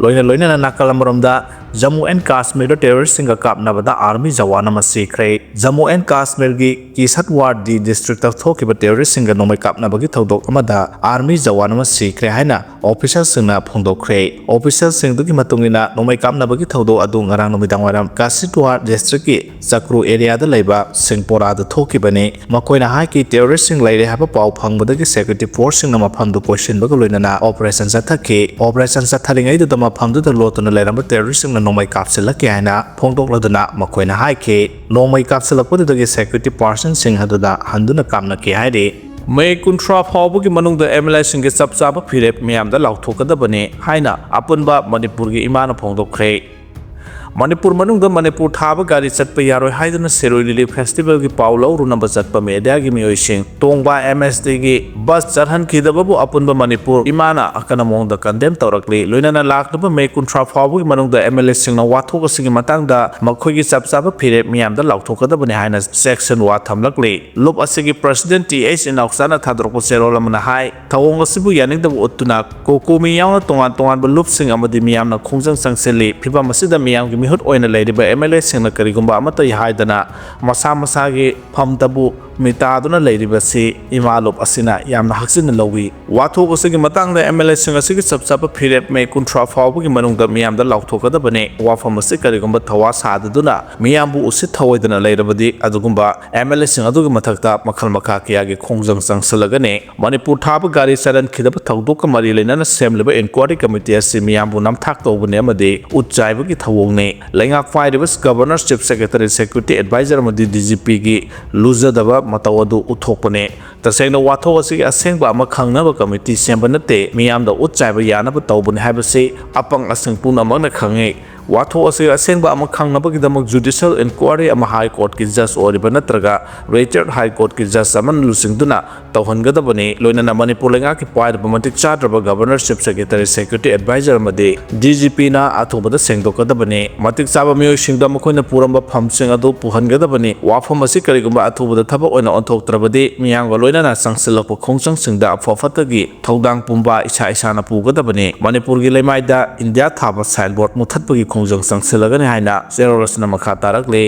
ꯂꯣꯏꯅ ꯂꯣꯏꯅꯅ ꯅꯥꯀꯜ ꯑꯃꯔꯣꯝꯗ ꯖꯝꯃꯨ ꯑꯦꯟ ꯀꯥꯁꯃꯤꯔꯗ ꯇꯦꯔꯣꯔꯤꯁꯁꯤꯡꯒ ꯀꯥꯞꯅꯕꯗ ꯑꯥꯔꯃꯤ ꯖꯋꯥꯟ ꯑꯃ ꯁꯤꯈ꯭ꯔꯦ꯫ ꯖꯝꯃꯨ ꯑꯦꯟ ꯀꯥꯁꯃꯤꯔꯒꯤ ꯀꯤꯁꯠꯋꯥꯔ ꯗꯤ ꯗꯤꯁꯇ꯭ꯔꯤꯛꯇ ꯊꯣꯛꯈꯤꯕ ꯇꯦꯔꯣꯔꯤꯁꯁꯤꯡꯒ ꯅꯣꯡꯃꯩ ꯀꯥꯞꯅꯕꯒꯤ ꯊꯧꯗꯣꯛ ꯑꯃꯗ ꯑꯥꯔꯃꯤ ꯖꯋꯥꯟ ꯑꯃ ꯁꯤꯈ꯭ꯔꯦ ꯍꯥꯏꯅ ꯑꯣꯐꯤꯁꯤꯌꯦꯜꯁꯤꯡꯅ ꯐꯣꯡꯗꯣꯛꯈ꯭ꯔꯦ꯫ ꯑꯣꯐꯤꯁꯤꯌꯦꯜꯁꯤꯡꯗꯨꯒꯤ ꯃꯇꯨꯡ ꯏꯟꯅ ꯅꯣꯡꯃꯩ ꯀꯥꯞꯅꯕꯒꯤ ꯊꯧꯗꯣꯛ ꯑꯗꯨ ꯉꯔꯥꯡ ꯅꯨꯃꯤꯗꯥꯡ ꯋꯥꯏꯔꯝ ꯀꯥꯁꯤꯠꯋꯥꯔ ꯗꯤꯁꯇ꯭ꯔꯤꯛꯀꯤ ꯆꯀ꯭ꯔꯨ ꯑꯦꯔꯤꯌꯥꯗ ꯂꯩꯕ ꯁꯤꯡꯄꯣꯔꯥꯗ ꯊꯣꯛꯈꯤꯕꯅꯤ꯫ ꯃꯈꯣꯏꯅ ꯍꯥꯏꯈꯤ, ꯇꯦꯔꯣꯔꯤꯁꯁꯤꯡ ꯂꯩꯔꯦ ꯍꯥꯏꯕ ꯄꯥꯎ ꯐꯪꯕꯗꯒꯤ ꯁꯦꯀ꯭ꯌꯨꯔꯤꯇꯤ ꯐꯣꯔꯁꯁꯤꯡꯅ ꯃꯐꯝꯗꯨ ꯀꯣꯏꯁꯤꯟꯕꯒ ꯂꯣꯏꯅꯅ ꯑꯣꯄꯔꯦꯁꯟ ꯆꯠꯊꯈꯤ꯫ ꯑꯣꯄꯔꯦꯁꯟ ꯆꯠꯊꯔꯤꯉꯩꯗꯨꯗ ꯃꯐꯝꯗꯨꯗ ꯂꯣꯠꯇꯨꯅ ꯂꯩꯔꯝꯕ ꯇꯦꯔꯣꯔꯤꯁꯁꯤꯡꯅ ꯅꯣꯡꯃꯩ ꯀꯥꯞꯁꯤꯜꯂꯛꯈꯤ ꯍꯥꯏꯅ ꯐꯣꯡꯗꯣꯛꯂꯗꯨꯅ ꯃꯈꯣꯏꯅ ꯍꯥꯏꯈꯤ꯫ ꯅꯣꯡꯃꯩ ꯀꯥꯞꯁꯤꯜꯂꯛꯄꯗꯨꯗꯒꯤ ꯁꯦꯀ꯭ꯌꯨꯔꯤꯇꯤ ꯄꯥꯔꯁꯟꯁꯤꯡ ꯑꯗꯨꯗ ꯍꯟꯗꯨꯅ ꯀꯥꯞꯅꯈꯤ ꯍꯥꯏꯔꯤ꯫ ꯃꯦ ꯀꯨꯟꯊ꯭ꯔꯥ ꯐꯥꯎꯕꯒꯤ ꯃꯅꯨꯡꯗ ꯑꯦꯝ ꯑꯦꯜ ꯑꯦꯁꯤꯡꯒꯤ ꯆꯞ ꯆꯥꯕ ꯐꯤꯔꯦꯞ ꯃꯤꯌꯥꯝꯗ ꯂꯥꯎꯊꯣꯛꯀꯗꯕꯅꯤ ꯍꯥꯏꯅ ꯑꯄꯨꯟꯕ ꯃꯅꯤꯄꯨꯔꯒꯤ ꯏꯃꯥꯅ ꯐꯣꯡꯗꯣꯛꯈ꯭ꯔꯦ꯫ ꯃꯅꯤꯄꯨꯔ ꯃꯅꯨꯡꯗ ꯃꯅꯤꯄꯨꯔ ꯊꯥꯕ ꯒꯥꯔꯤ ꯆꯠꯄ ꯌꯥꯔꯣꯏ ꯍꯥꯏꯗꯨꯅ ꯁꯤꯔꯣꯏ ꯂꯤꯂꯤ ꯐꯦꯁꯇꯤꯚꯦꯜꯒꯤ ꯄꯥꯎ ꯂꯧꯔꯨꯅꯕ ꯆꯠꯄ ꯃꯦꯗꯤꯌꯥꯒꯤ ꯃꯤꯑꯣꯏꯁꯤꯡ ꯇꯣꯡꯕ ꯑꯦꯝ ꯑꯦꯁ ꯇꯤꯒꯤ ꯕꯁ ꯆꯠꯍꯟꯈꯤꯗꯕꯕꯨ ꯑꯄꯨꯟꯕ ꯃꯅꯤꯄꯨꯔ ꯏꯃꯥꯅ ꯑꯀꯟꯕ ꯃꯑꯣꯡꯗ ꯀꯟꯗꯦꯝ ꯇꯧꯔꯛꯂꯤ꯫ ꯂꯣꯏꯅꯅ ꯂꯥꯛꯂꯤꯕ ꯃꯦ ꯀꯨꯟꯊ꯭ꯔꯥ ꯐꯥꯎꯕꯒꯤ ꯃꯅꯨꯡꯗ ꯑꯦꯝ ꯑꯦꯜ ꯑꯦꯁꯤꯡꯅ ꯋꯥꯊꯣꯛ ꯑꯁꯤꯒꯤ ꯃꯇꯥꯡꯗ ꯃꯈꯣꯏꯒꯤ ꯆꯞ ꯆꯥꯕ ꯐꯤꯔꯦꯞ ꯃꯤꯌꯥꯝꯗ ꯂꯥꯎꯊꯣꯛꯀꯗꯕꯅꯤ ꯍꯥꯏꯅ ꯆꯦꯛꯁꯤꯟꯋꯥ ꯊꯝꯂꯛꯂꯤ꯫ ꯂꯨꯞ ꯑꯁꯤꯒꯤ ꯄ꯭ꯔꯁꯤꯗꯦꯟ ꯇꯤ ꯑꯩꯆ ꯏꯅꯥꯎꯆꯥꯅ ꯊꯥꯗꯣꯔꯛꯄ ꯆꯦꯔꯣꯜ ꯑꯃꯅ ꯍꯥꯏ, ꯊꯧꯑꯣꯡ ꯑꯁꯤꯕꯨ ꯌꯥꯅꯤꯡꯗꯕ ꯎꯠꯇꯨꯅ ꯀꯣꯀꯣ ꯃꯤ ꯌꯥꯎꯅ ꯇꯣꯉꯥꯟ ꯇꯣꯉꯥꯟꯕ ꯂꯨꯞꯁꯤꯡ ꯑꯃꯗꯤ ꯃꯤꯌꯥꯝꯅ ꯈꯣꯡꯖꯪ ꯆꯪꯁꯤꯜꯂꯤ꯫ ꯐꯤꯚꯝ ꯑꯁꯤꯗ ꯃꯤꯌꯥꯝꯒꯤ ꯃꯤꯍꯨꯠ ꯑꯣꯏꯅ ꯂꯩꯔꯤꯕ ꯑꯦꯝ ꯑꯦꯜ ꯑꯦꯁꯤꯡꯅ ꯀꯔꯤꯒꯨꯝꯕ ꯑꯃꯠꯇ ꯍꯥꯏꯗꯅ ꯃꯁꯥ ꯃꯁꯥꯒꯤ ꯐꯝꯗꯕꯨ ꯃꯤꯇꯥꯗꯨꯅ ꯂꯩꯔꯤꯕꯁꯤ ꯏꯃꯥ ꯂꯨꯞ ꯑꯁꯤꯅ ꯌꯥꯝꯅ ꯍꯛꯆꯤꯟꯅ ꯂꯧꯏ꯫ ꯋꯥꯊꯣꯛ ꯑꯁꯤꯒꯤ ꯃꯇꯥꯡꯗ ꯑꯦꯝ ꯑꯦꯜ ꯑꯦꯁꯤꯡ ꯑꯁꯤꯒꯤ ꯆꯞ ꯆꯥꯕ ꯐꯤꯔꯦꯞ ꯃꯦ ꯀꯨꯟꯊ꯭ꯔꯥ ꯐꯥꯎꯕꯒꯤ ꯃꯅꯨꯡꯗ ꯃꯤꯌꯥꯝꯗ ꯂꯥꯎꯊꯣꯛꯀꯗꯕꯅꯤ꯫ ꯋꯥꯐꯝ ꯑꯁꯤ ꯀꯔꯤꯒꯨꯝꯕ ꯊꯧꯋꯥ ꯁꯥꯗꯗꯨꯅ ꯃꯤꯌꯥꯝꯕꯨ ꯎꯁꯤꯠ ꯊꯑꯣꯏꯗꯅ ꯂꯩꯔꯕꯗꯤ ꯑꯗꯨꯒꯨꯝꯕ ꯑꯦꯝ ꯑꯦꯜ ꯑꯦꯁꯤꯡ ꯑꯗꯨꯒꯤ ꯃꯊꯛꯇ ꯃꯈꯜ ꯃꯈꯥ ꯀꯌꯥꯒꯤ ꯈꯣꯡꯖꯪ ꯆꯪꯁꯤꯜꯂꯒꯅꯤ꯫ ꯃꯅꯤꯄꯨꯔ ꯊꯥꯕ ꯒꯥꯔꯤ ꯆꯠꯍꯟꯈꯤꯗꯕ ꯊꯧꯗꯣꯛꯀ ꯃꯔꯤ ꯂꯩꯅꯅ ꯁꯦꯝꯂꯤꯕ ꯏꯟꯀ꯭ꯋꯥꯔꯤ ꯀꯃꯤꯇꯤ ꯑꯁꯤ ꯃꯤꯌꯥꯝꯕꯨ ꯅꯝꯊꯥꯛ ꯇꯧꯕꯅꯤ ꯑꯃꯗꯤ ꯎꯠ ꯆꯥꯏꯕꯒꯤ ꯊꯧꯑꯣꯡꯅꯤ꯫ ꯂꯩꯉꯥꯛ ꯄꯥꯏꯔꯤꯕ governor, chief secretary, security advisor ꯑꯃꯗꯤ ꯗꯤ ꯖꯤ ꯄꯤꯒꯤ ꯂꯨꯖꯗꯕ ꯃꯇꯧ ꯑꯗꯨ ꯎꯠꯊꯣꯛꯄꯅꯤ꯫ ꯇꯁꯦꯡꯅ ꯋꯥꯊꯣꯛ ꯑꯁꯤꯒꯤ ꯑꯁꯦꯡꯕ ꯑꯃ ꯈꯪꯅꯕ ꯀꯃꯤꯇꯤ ꯁꯦꯝꯕ ꯅꯠꯇꯦ, ꯃꯤꯌꯥꯝꯗ ꯎꯠ ꯆꯥꯏꯕ ꯌꯥꯅꯕ ꯇꯧꯕꯅꯤ ꯍꯥꯏꯕꯁꯤ ꯑꯄꯪ ꯑꯁꯪ ꯄꯨꯝꯅꯃꯛꯅ ꯈꯪꯏ꯫ ꯋꯥꯊꯣꯛ ꯑꯁꯤ ꯑꯁꯦꯡꯕ ꯑꯃ ꯈꯪꯅꯕꯒꯤꯗꯃꯛ ꯖꯨꯗꯤꯁꯤꯌꯦꯜ ꯏꯟꯀ꯭ꯋꯥꯏꯔꯤ ꯑꯃ ꯍꯥꯏ ꯀꯣꯔꯠꯀꯤ ꯖꯖ ꯑꯣꯏꯔꯤꯕ ꯅꯠꯇ꯭ꯔꯒ ꯔꯤꯇꯥꯌꯔꯗ ꯍꯥꯏ ꯀꯣꯔꯠꯀꯤ ꯖꯖ ꯑꯃꯅ ꯂꯨꯆꯤꯡꯗꯨꯅ ꯇꯧꯍꯟꯒꯗꯕꯅꯤ꯫ ꯂꯣꯏꯅꯅ ꯃꯅꯤꯄꯨꯔ ꯂꯩꯉꯥꯛꯀꯤ ꯄꯥꯏꯔꯤꯕ ꯃꯇꯤꯛ ꯆꯥꯗ꯭ꯔꯕ governor, chief secretary, security advisor ꯑꯃꯗꯤ ꯗꯤ ꯖꯤ ꯄꯤꯅ ꯑꯊꯨꯕꯗ ꯁꯦꯡꯗꯣꯛꯀꯗꯕꯅꯤ꯫ ꯃꯇꯤꯛ ꯆꯥꯕ ꯃꯤꯑꯣꯏꯁꯤꯡꯗ ꯃꯈꯣꯏꯅ ꯄꯨꯔꯝꯕ ꯐꯝꯁꯤꯡ ꯑꯗꯨ ꯄꯨꯍꯟꯒꯗꯕꯅꯤ꯫ ꯋꯥꯐꯝ ꯑꯁꯤ ꯀꯔꯤꯒꯨꯝꯕ ꯑꯊꯨꯕꯗ ꯊꯕꯛ ꯑꯣꯏꯅ ꯑꯣꯟꯊꯣꯛꯇ꯭ꯔꯕꯗꯤ ꯃꯤꯌꯥꯝꯒ ꯂꯣꯏꯅꯅ ꯆꯪꯁꯤꯜꯂꯛꯄ ꯈꯣꯡꯖꯪꯁꯤꯡꯗ ꯑꯐ ꯐꯠꯇꯒꯤ ꯊꯧꯗꯥꯡ ꯄꯨꯝꯕ ꯏꯁꯥ ꯏꯁꯥꯅ ꯄꯨꯒꯗꯕꯅꯤ꯫ ꯃꯅꯤꯄꯨꯔꯒꯤ ꯂꯩꯃꯥꯏꯗ ꯏꯟꯗꯤꯌꯥ ꯊꯥꯕ ꯁꯥꯏꯟꯕꯣꯔꯗ ꯃꯨꯊꯠꯄꯒꯤ ꯈꯣꯡꯖꯪ ꯆꯪꯁꯤꯜꯂꯒꯅꯤ ꯍꯥꯏꯅ ꯆꯦꯔꯣꯜ ꯑꯁꯤꯅ ꯃꯈꯥ ꯇꯥꯔꯛꯂꯤ꯫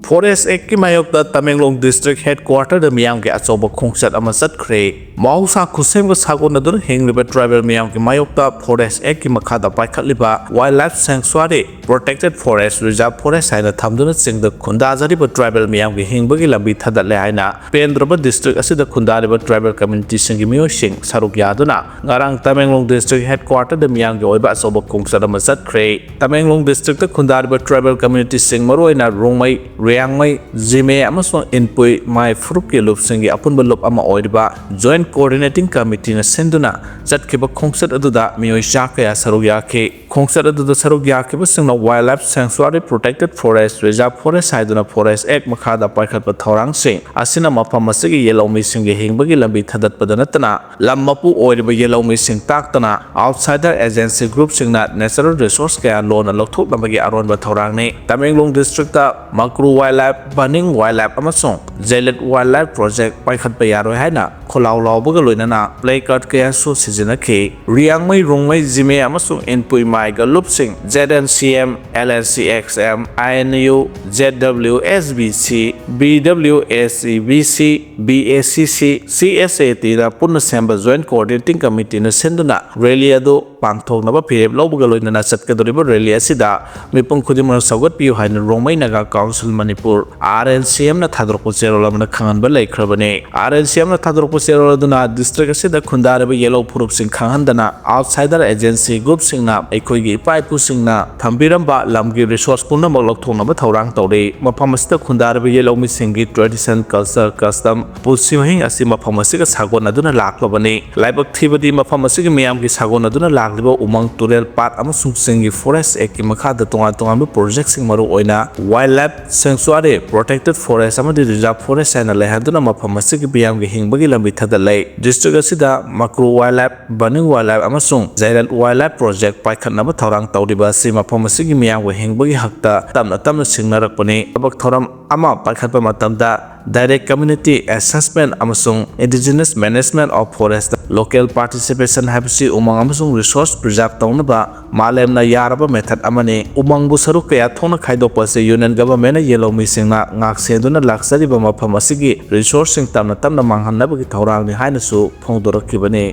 ꯐꯣꯔꯦꯁ ꯑꯦꯛꯀꯤ ꯃꯥꯌꯣꯛꯇ ꯇꯃꯦꯡꯂꯣꯡ ꯗꯤꯁꯇ꯭ꯔꯤꯛ ꯍꯦꯗꯀ꯭ꯋꯥꯇꯔꯗ ꯃꯤꯌꯥꯝꯒꯤ ꯑꯆꯧꯕ ꯈꯣꯡꯆꯠ ꯑꯃ ꯆꯠꯈ꯭ꯔꯦ꯫ ꯃꯍꯧꯁꯥ ꯈꯨꯠꯁꯦꯝꯒ ꯁꯥꯒꯣꯟꯅꯗꯨꯅ ꯍꯤꯡꯂꯤꯕ ꯇ꯭ꯔꯥꯏꯕꯦꯜ ꯃꯤꯌꯥꯝꯒꯤ ꯃꯥꯌꯣꯛꯇ ꯐꯣꯔꯦꯁ ꯑꯦꯛꯀꯤ ꯃꯈꯥꯗ ꯄꯥꯏꯈꯠꯂꯤꯕ wildlife sanctuary, protected forest, reserve forest ꯍꯥꯏꯅ ꯊꯝꯗꯨꯅ ꯆꯤꯡꯗ ꯈꯨꯟꯗꯥꯖꯔꯤꯕ ꯇ꯭ꯔꯥꯏꯕꯦꯜ ꯃꯤꯌꯥꯝꯒꯤ ꯍꯤꯡꯕꯒꯤ ꯂꯝꯕꯤ ꯊꯥꯗꯠꯂꯦ ꯍꯥꯏꯅ ꯄꯦꯟꯗ꯭ꯔꯕ ꯗꯤꯁꯇ꯭ꯔꯤꯛ ꯑꯁꯤꯗ ꯈꯨꯟꯗꯥꯔꯤꯕ ꯇ꯭ꯔꯥꯏꯕꯦꯜ ꯀꯝꯃ꯭ꯌꯨꯅꯤꯇꯤꯁꯤꯡꯒꯤ ꯃꯤꯑꯣꯏꯁꯤꯡ ꯁꯔꯨꯛ ꯌꯥꯗꯨꯅ ꯉꯔꯥꯡ ꯇꯃꯦꯡꯂꯣꯡ ꯗꯤꯁꯇ꯭ꯔꯤꯛ ꯍꯦꯗꯀ꯭ꯋꯥꯇꯔꯗ ꯃꯤꯌꯥꯝꯒꯤ ꯑꯣꯏꯕ ꯑꯆꯧꯕ ꯈꯣꯡꯆꯠ ꯑꯃ ꯆꯠꯈ꯭ꯔꯦ꯫ ꯇꯃꯦꯡꯂꯣꯡ ꯗꯤꯁꯇ꯭ꯔꯤꯛꯇ ꯈꯨꯟꯗꯥꯔꯤꯕ ꯇ꯭ꯔꯥꯏꯕꯦꯜ ꯀꯝꯃ꯭ꯌꯨꯅꯤꯇꯤꯁꯤꯡ, ꯃꯔꯨꯑꯣꯏꯅ ꯔꯣꯡꯃꯩ, ꯔꯤꯌꯥꯡꯃꯩ, ꯖꯤꯃꯦ ꯑꯃꯁꯨꯡ ꯏꯟꯄꯨꯏ ꯃꯥꯏ ꯐꯨꯔꯨꯞꯀꯤ ꯂꯨꯞꯁꯤꯡꯒꯤ ꯑꯄꯨꯟꯕ ꯂꯨꯞ ꯑꯃ ꯑꯣꯏꯔꯤꯕ ꯖꯣꯏꯟꯠ ꯀꯣꯑꯣꯔꯗꯤꯅꯦꯇꯤꯡ ꯀꯃꯤꯇꯤꯅ ꯁꯤꯟꯗꯨꯅ ꯆꯠꯈꯤꯕ ꯈꯣꯡꯆꯠ ꯑꯗꯨꯗ ꯃꯤꯑꯣꯏ ꯆꯥ ꯀꯌꯥ ꯁꯔꯨꯛ ꯌꯥꯈꯤ꯫ ꯈꯣꯡꯆꯠ ꯑꯗꯨꯗ ꯁꯔꯨꯛ ꯌꯥꯈꯤꯕꯁꯤꯡꯅ wildlife sanctuary, protected forest, reserve forest ꯍꯥꯏꯗꯨꯅ ꯐꯣꯔꯦꯁ ꯑꯦꯛ ꯃꯈꯥꯗ ꯄꯥꯏꯈꯠꯄ ꯊꯧꯔꯥꯡꯁꯤꯡ ꯑꯁꯤꯅ ꯃꯐꯝ ꯑꯁꯤꯒꯤ ꯌꯦꯜꯍꯧꯃꯤꯁꯤꯡꯒꯤ ꯍꯤꯡꯕꯒꯤ ꯂꯝꯕꯤ ꯊꯥꯗꯠꯄꯗ ꯅꯠꯇꯅ ꯂꯝ ꯃꯄꯨ ꯑꯣꯏꯔꯤꯕ ꯌꯦꯜꯍꯧꯃꯤꯁꯤꯡ ꯇꯥꯛꯇꯅ ꯑꯥꯎꯠꯁꯥꯏꯗꯔ ꯑꯦꯖꯦꯟꯁꯤ ꯒ꯭ꯔꯨꯞꯁꯤꯡꯅ ꯅꯦꯆꯔꯦꯜ ꯔꯤꯁꯣꯔꯁ ꯀꯌꯥ ꯂꯣꯟꯅ ꯂꯧꯊꯣꯛꯅꯕꯒꯤ ꯑꯔꯣꯟꯕ ꯊꯧꯔꯥꯡꯅꯤ꯫ ꯇꯃꯦꯡꯂꯣꯡ ꯗꯤꯁꯇ꯭ꯔꯤꯛꯇ Makru wildlife, Bunning wildlife ꯑꯃꯁꯨꯡ ꯖꯦꯂꯤꯠ ꯋꯥꯏꯜ ꯂꯥꯏꯐ ꯄ꯭ꯔꯣꯖꯦꯛ ꯄꯥꯏꯈꯠꯄ ꯌꯥꯔꯣꯏ ꯍꯥꯏꯅ ꯈꯣꯜꯂꯥꯎ ꯂꯥꯎꯕꯒ ꯂꯣꯏꯅꯅ ꯄ꯭ꯂꯦ ꯀꯥꯔꯗ ꯀꯌꯥꯁꯨ ꯁꯤꯖꯤꯟꯅꯈꯤ꯫ ꯔꯤꯌꯥꯡꯃꯩ, ꯔꯣꯡꯃꯩ, ꯖꯤꯃꯦ ꯑꯃꯁꯨꯡ ꯏꯟꯄꯨꯏ ꯃꯥꯏꯒ ꯂꯨꯞꯁꯤꯡ, Z N C M, L N C X M, I N U, Z W S B C, B W S E B C, B A C C, C S ꯑꯦ ꯇꯤꯅ ꯄꯨꯟꯅ ꯁꯦꯝꯕ ꯖꯣꯏꯟꯠ ꯀꯣꯑꯣꯔꯗꯤꯅꯦꯇꯤꯡ ꯀꯃꯤꯇꯤꯅ ꯁꯤꯟꯗꯨꯅ ꯔꯦꯂꯤ ꯑꯗꯨ ꯄꯥꯡꯊꯣꯛꯅꯕ ꯐꯤꯔꯦꯞ ꯂꯧꯕꯒ ꯂꯣꯏꯅꯅ ꯆꯠꯀꯗꯧꯔꯤꯕ ꯔꯦꯂꯤ ꯑꯁꯤꯗ ꯃꯤꯄꯨꯝ ꯈꯨꯗꯤꯡꯃꯛꯅ ꯁꯧꯒꯠꯄꯤꯌꯨ ꯍꯥꯏꯅ Rongmei Naga council Manipur, R N C ꯑꯦꯝꯅ ꯊꯥꯗꯣꯔꯛꯄ ꯆꯦꯔꯣꯜ ꯑꯃꯅ ꯈꯪꯍꯟꯕ ꯂꯩꯈ꯭ꯔꯕꯅꯤ꯫ ꯑꯥꯔ ꯑꯦꯟ ꯁꯤ ꯑꯦꯝꯅ ꯊꯥꯗꯣꯔꯛꯄ ꯆꯦꯔꯣꯜ ꯑꯗꯨꯅ district ꯑꯁꯤꯗ ꯈꯨꯟꯗꯥꯔꯤꯕ ꯌꯦꯜꯍꯧ ꯐꯨꯔꯨꯞꯁꯤꯡ ꯈꯪꯍꯟꯗꯅ outsider agency groupꯁꯤꯡꯅ ꯑꯩꯈꯣꯏꯒꯤ ꯏꯄꯥ ꯏꯄꯨꯁꯤꯡꯅ ꯊꯝꯕꯤꯔꯝꯕ ꯂꯝꯒꯤ resource ꯄꯨꯝꯅꯃꯛ ꯂꯧꯊꯣꯛꯅꯕ ꯊꯧꯔꯥꯡ ꯇꯧꯔꯤ꯫ ꯃꯐꯝ ꯑꯁꯤꯗ ꯈꯨꯟꯗꯥꯔꯤꯕ ꯌꯦꯜꯍꯧ ꯃꯤꯁꯤꯡꯒꯤ tradition, culture, custom, ꯄꯨꯟꯁꯤ ꯃꯍꯤꯡ ꯑꯁꯤ ꯃꯐꯝ ꯑꯁꯤꯒ ꯁꯥꯒꯣꯟꯅꯗꯨꯅ ꯂꯥꯛꯂꯕꯅꯤ꯫ ꯂꯥꯏꯕꯛ ꯊꯤꯕꯗꯤ ꯃꯐꯝ ꯑꯁꯤꯒꯤ ꯃꯤꯌꯥꯝꯒꯤ ꯁꯥꯒꯣꯟꯅꯗꯨꯅ ꯂꯥꯛꯂꯤꯕ ꯎꯃꯪ, ꯇꯨꯔꯦꯜ, ꯄꯥꯠ ꯑꯃꯁꯨꯡ ꯆꯤꯡꯒꯤ Forest Actꯀꯤ ꯃꯈꯥꯗ ꯇꯣꯉꯥꯟ ꯇꯣꯉꯥꯟꯕ projectꯁꯤꯡ, ꯃꯔꯨꯑꯣꯏꯅ wildlife sanctuary, protected forest ꯑꯃꯗꯤ reserve forest ꯍꯥꯏꯅ ꯂꯩꯍꯟꯗꯨꯅ ꯃꯐꯝ ꯑꯁꯤꯒꯤ ꯃꯤꯌꯥꯝꯒꯤ ꯍꯤꯡꯕꯒꯤ ꯂꯝꯕꯤ ꯊꯥꯗꯠꯂꯦ꯫ District ꯑꯁꯤꯗ ꯃꯀ꯭ꯔꯨ wildlife, ꯕꯅꯤꯡ wildlife ꯑꯃꯁꯨꯡ ꯖꯩꯔꯠ wildlife project ꯄꯥꯏꯈꯠꯅꯕ ꯊꯧꯔꯥꯡ ꯇꯧꯔꯤꯕ ꯑꯁꯤ ꯃꯐꯝ ꯑꯁꯤꯒꯤ ꯃꯤꯌꯥꯝꯒꯤ ꯍꯤꯡꯕꯒꯤ ꯍꯛꯇ ꯇꯞꯅ ꯇꯞꯅ ꯁꯤꯡꯅꯔꯛꯄꯅꯤ꯫ ꯊꯕꯛ ꯊꯧꯔꯝ ꯑꯃ ꯄꯥꯏꯈꯠꯄ ꯃꯇꯝꯗ direct community assessment ꯑꯃꯁꯨꯡ indigenous management of forest, local participation ꯍꯥꯏꯕꯁꯤ ꯎꯃꯪ ꯑꯃꯁꯨꯡ resource preserve ꯇꯧꯅꯕ ꯃꯥꯂꯦꯝꯅ ꯌꯥꯔꯕ method ꯑꯃꯅꯤ꯫ ꯎꯃꯪꯕꯨ ꯁꯔꯨꯛ ꯀꯌꯥ ꯊꯣꯛꯅ ꯈꯥꯏꯗꯣꯛꯄ ꯑꯁꯤ Union Governmentꯅ ꯌꯦꯜꯍꯧ ꯃꯤꯁꯤꯡꯅ ꯉꯥꯛꯁꯦꯟꯗꯨꯅ ꯂꯥꯛꯆꯔꯤꯕ ꯃꯐꯝ ꯑꯁꯤꯒꯤ resourceꯁꯤꯡ ꯇꯞꯅ ꯇꯞꯅ ꯃꯥꯡꯍꯟꯅꯕꯒꯤ ꯊꯧꯔꯥꯡꯅꯤ ꯍꯥꯏꯅꯁꯨ ꯐꯣꯡꯗꯣꯔꯛꯈꯤꯕꯅꯤ꯫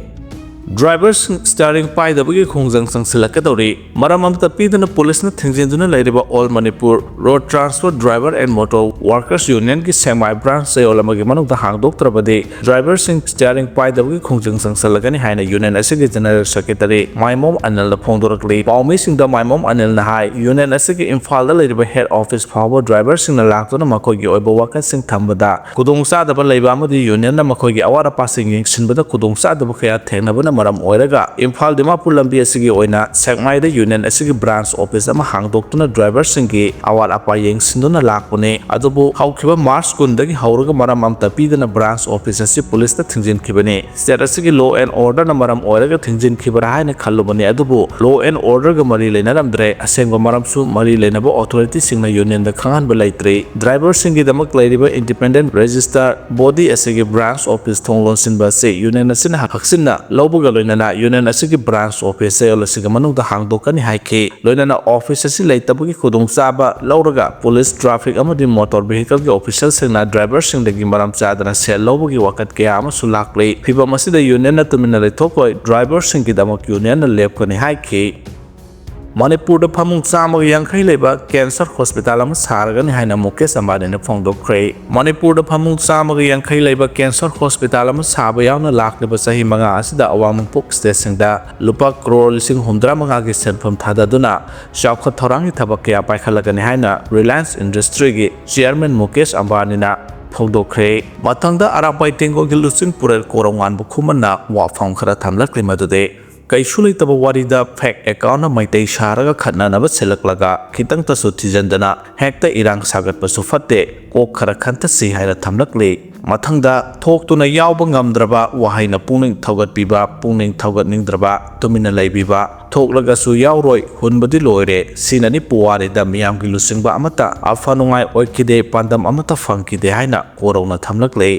Driverꯁꯤꯡ steering ꯄꯥꯏꯗꯕꯒꯤ ꯈꯣꯡꯖꯪ ꯆꯪꯁꯤꯜꯂꯛꯀꯗꯧꯔꯤ꯫ ꯃꯔꯝ ꯑꯃꯠꯇ ꯄꯤꯗꯅ ꯄꯨꯂꯤꯁꯅ ꯊꯤꯡꯖꯤꯟꯗꯨꯅ ꯂꯩꯔꯤꯕ All Manipur Road Transport Driver and Motor Workers Unionꯒꯤ Sekmai branch ꯆꯌꯣꯜ ꯑꯃꯒꯤ ꯃꯅꯨꯡꯗ ꯍꯥꯡꯗꯣꯛꯇ꯭ꯔꯕꯗꯤ driverꯁꯤꯡ steering ꯄꯥꯏꯗꯕꯒꯤ ꯈꯣꯡꯖꯪ ꯆꯪꯁꯤꯜꯂꯒꯅꯤ ꯍꯥꯏꯅ union ꯑꯁꯤꯒꯤ general secretary ꯃꯥꯏꯃꯣꯝ ꯑꯅꯤꯜꯅ ꯐꯣꯡꯗꯣꯔꯛꯂꯤ꯫ ꯄꯥꯎꯃꯤꯁꯤꯡꯗ ꯃꯥꯏꯃꯣꯝ ꯑꯅꯤꯜꯅ ꯍꯥꯏ, union ꯑꯁꯤꯒꯤ ꯏꯝꯐꯥꯜꯗ ꯂꯩꯔꯤꯕ head office ꯐꯥꯎꯕ driverꯁꯤꯡꯅ ꯂꯥꯛꯇꯨꯅ ꯃꯈꯣꯏꯒꯤ ꯑꯣꯏꯕ ꯋꯥꯀꯠꯁꯤꯡ ꯊꯝꯕꯗ ꯈꯨꯗꯣꯡꯆꯥꯗꯕ ꯂꯩꯕ ꯑꯃꯗꯤ unionꯅ ꯃꯈꯣꯏꯒꯤ ꯑꯋꯥꯠ ꯑꯄꯥꯁꯤꯡ ꯌꯦꯡꯁꯤꯟꯕꯗ ꯈꯨꯗꯣꯡꯆꯥꯗꯕ ꯀꯌꯥ ꯊꯦꯡꯅꯕꯅ ꯃꯔꯝ ꯑꯣꯏꯔꯒ ꯏꯝꯐꯥꯜ ꯗꯤꯃꯥꯄꯨꯔ ꯂꯝꯕꯤ ꯑꯁꯤꯒꯤ ꯑꯣꯏꯅ ꯁꯦꯛꯃꯥꯏꯗ union ꯑꯁꯤꯒꯤ branch office ꯑꯃ ꯍꯥꯡꯗꯣꯛꯇꯨꯅ driverꯁꯤꯡꯒꯤ ꯑꯋꯥꯠ ꯑꯄꯥ ꯌꯦꯡꯁꯤꯟꯗꯨꯅ ꯂꯥꯛꯄꯅꯤ꯫ ꯑꯗꯨꯕꯨ ꯍꯧꯈꯤꯕ March ꯀꯨꯟꯗꯒꯤ ꯍꯧꯔꯒ ꯃꯔꯝ ꯑꯃꯠꯇ ꯄꯤꯗꯅ branch office ꯑꯁꯤ ꯄꯨꯂꯤꯁꯅ ꯊꯤꯡꯖꯤꯟꯈꯤꯕꯅꯤ꯫ State ꯑꯁꯤꯒꯤ law and orderꯅ ꯃꯔꯝ ꯑꯣꯏꯔꯒ ꯊꯤꯡꯖꯤꯟꯈꯤꯕ꯭ꯔꯥ ꯍꯥꯏꯅ ꯈꯜꯂꯨꯕꯅꯤ, ꯑꯗꯨꯕꯨ law and orderꯒ ꯃꯔꯤ ꯂꯩꯅꯔꯝꯗ꯭ꯔꯦ꯫ ꯑꯁꯦꯡꯕ ꯃꯔꯝꯁꯨ ꯃꯔꯤ ꯂꯩꯅꯕ authorityꯁꯤꯡꯅ unionꯗ ꯈꯪꯍꯟꯕ ꯂꯩꯇ꯭ꯔꯤ꯫ Driverꯁꯤꯡꯒꯤꯗꯃꯛ ꯂꯩꯔꯤꯕ independent register body ꯑꯁꯤꯒꯤ branch office ꯊꯣꯡ ꯂꯣꯟꯁꯤꯟꯕ ꯑꯁꯤ union ꯑꯁꯤꯅ ꯍꯛꯆꯤꯟꯅ ꯂꯧꯕꯒ ꯂꯣꯏꯅꯅ union ꯑꯁꯤꯒꯤ branch office ꯆꯌꯣꯜ ꯑꯁꯤꯒꯤ ꯃꯅꯨꯡꯗ ꯍꯥꯡꯗꯣꯛꯀꯅꯤ ꯍꯥꯏꯈꯤ꯫ ꯂꯣꯏꯅꯅ office ꯑꯁꯤ ꯂꯩꯇꯕꯒꯤ ꯈꯨꯗꯣꯡꯆꯥꯕ ꯂꯧꯔꯒ police, traffic ꯑꯃꯗꯤ motor vehicleꯒꯤ officialꯁꯤꯡꯅ driverꯁꯤꯡꯗꯒꯤ ꯃꯔꯝ ꯆꯥꯗꯅ ꯁꯦꯜ ꯂꯧꯕꯒꯤ ꯋꯥꯀꯠ ꯀꯌꯥ ꯑꯃꯁꯨ ꯂꯥꯛꯂꯤ꯫ ꯐꯤꯚꯝ ꯑꯁꯤꯗ unionꯅ ꯇꯨꯃꯤꯟꯅ ꯂꯩꯊꯣꯛꯂꯣꯏ, driverꯁꯤꯡꯒꯤꯗꯃꯛ unionꯅ ꯂꯦꯞꯀꯅꯤ ꯍꯥꯏꯈꯤ꯫ ꯃꯅꯤꯄꯨꯔꯗ ꯐꯃꯨꯡ ꯆꯥꯝꯃꯒ ꯌꯥꯡꯈꯩ ꯂꯩꯕ ꯀꯦꯟꯁꯔ ꯍꯣꯁꯄꯤꯇꯥꯜ ꯑꯃ ꯁꯥꯔꯒꯅꯤ ꯍꯥꯏꯅ ꯃꯨꯀꯦꯁ ꯑꯝꯕꯥꯅꯤꯅ ꯐꯣꯡꯗꯣꯛꯈ꯭ꯔꯦ꯫ ꯃꯅꯤꯄꯨꯔꯗ ꯐꯃꯨꯡ ꯆꯥꯝꯃꯒ ꯌꯥꯡꯈꯩ ꯂꯩꯕ ꯀꯦꯟꯁꯔ ꯍꯣꯁꯄꯤꯇꯥꯜ ꯑꯃ ꯁꯥꯕ ꯌꯥꯎꯅ ꯂꯥꯛꯂꯤꯕ ꯆꯍꯤ ꯃꯉꯥ ꯑꯁꯤꯗ ꯑꯋꯥꯡ ꯅꯣꯡꯄꯣꯛ ꯁ꯭ꯇꯦꯠꯁꯤꯡꯗ ꯂꯨꯄꯥ ꯀ꯭ꯔꯣꯔ ꯂꯤꯁꯤꯡ ꯍꯨꯝꯗ꯭ꯔꯥ ꯃꯉꯥꯒꯤ ꯁꯦꯟꯐꯝ ꯊꯥꯗꯗꯨꯅ ꯆꯥꯎꯈꯠ ꯊꯧꯔꯥꯡꯒꯤ ꯊꯕꯛ ꯀꯌꯥ ꯄꯥꯏꯈꯠꯂꯒꯅꯤ ꯍꯥꯏꯅ ꯔꯤꯂꯥꯌꯟꯁ ꯏꯟꯗꯁꯇ꯭ꯔꯤꯒꯤ ꯆꯤꯌꯔꯃꯦꯟ ꯃꯨꯀꯦꯁ ꯑꯝꯕꯥꯅꯤꯅ ꯐꯣꯡꯗꯣꯛꯈ꯭ꯔꯦ꯫ ꯃꯊꯪꯗ ꯑꯔꯥꯄꯥꯏ ꯇꯦꯡꯒꯣꯜꯒꯤ ꯂꯨꯆꯤꯡ ꯄꯨꯔꯦꯜ ꯀꯣꯔꯧꯉꯥꯟꯕ ꯈꯨꯃꯟꯅ ꯋꯥꯐꯝ ꯈꯔ ꯊꯝꯂꯛꯂꯤ, ꯃꯗꯨꯗꯤ ꯀꯩꯁꯨ ꯂꯩꯇꯕ ꯋꯥꯔꯤꯗ ꯐꯦꯛ ꯑꯦꯀꯥꯎꯟꯅ ꯃꯩꯇꯩ ꯁꯥꯔꯒ ꯈꯠꯅꯅꯕ ꯁꯤꯜꯂꯛꯂꯒ ꯈꯤꯇꯪꯇꯁꯨ ꯊꯤꯖꯤꯟꯗꯅ ꯍꯦꯛꯇ ꯏꯔꯥꯡ ꯁꯥꯒꯠꯄꯁꯨ ꯐꯠꯇꯦ, ꯀꯣꯛ ꯈꯔ ꯈꯟꯊꯁꯤ ꯍꯥꯏꯅ ꯊꯝꯂꯛꯂꯤ꯫ ꯃꯊꯪꯗ ꯊꯣꯛꯇꯨꯅ ꯌꯥꯎꯕ ꯉꯝꯗ꯭ꯔꯕ ꯋꯥꯍꯩꯅ ꯄꯨꯛꯅꯤꯡ ꯊꯧꯒꯠꯄꯤꯕ, ꯄꯨꯛꯅꯤꯡ ꯊꯧꯒꯠꯅꯤꯡꯗ꯭ꯔꯕ ꯇꯨꯃꯤꯟꯅ ꯂꯩꯕꯤꯕ, ꯊꯣꯛꯂꯒꯁꯨ ꯌꯥꯎꯔꯣꯏ, ꯍꯨꯟꯕꯗꯤ ꯂꯣꯏꯔꯦ, ꯁꯤꯅꯅꯤ ꯄꯨꯋꯥꯔꯤꯗ ꯃꯤꯌꯥꯝꯒꯤ ꯂꯨꯆꯤꯡꯕ ꯑꯃꯠꯇ ꯑꯐ ꯅꯨꯡꯉꯥꯏ ꯑꯣꯏꯈꯤꯗꯦ, ꯄꯥꯟꯗꯝ ꯑꯃꯠꯇ ꯐꯪꯈꯤꯗꯦ ꯍꯥꯏꯅ ꯀꯣꯔꯧꯅ ꯊꯝꯂꯛꯂꯤ꯫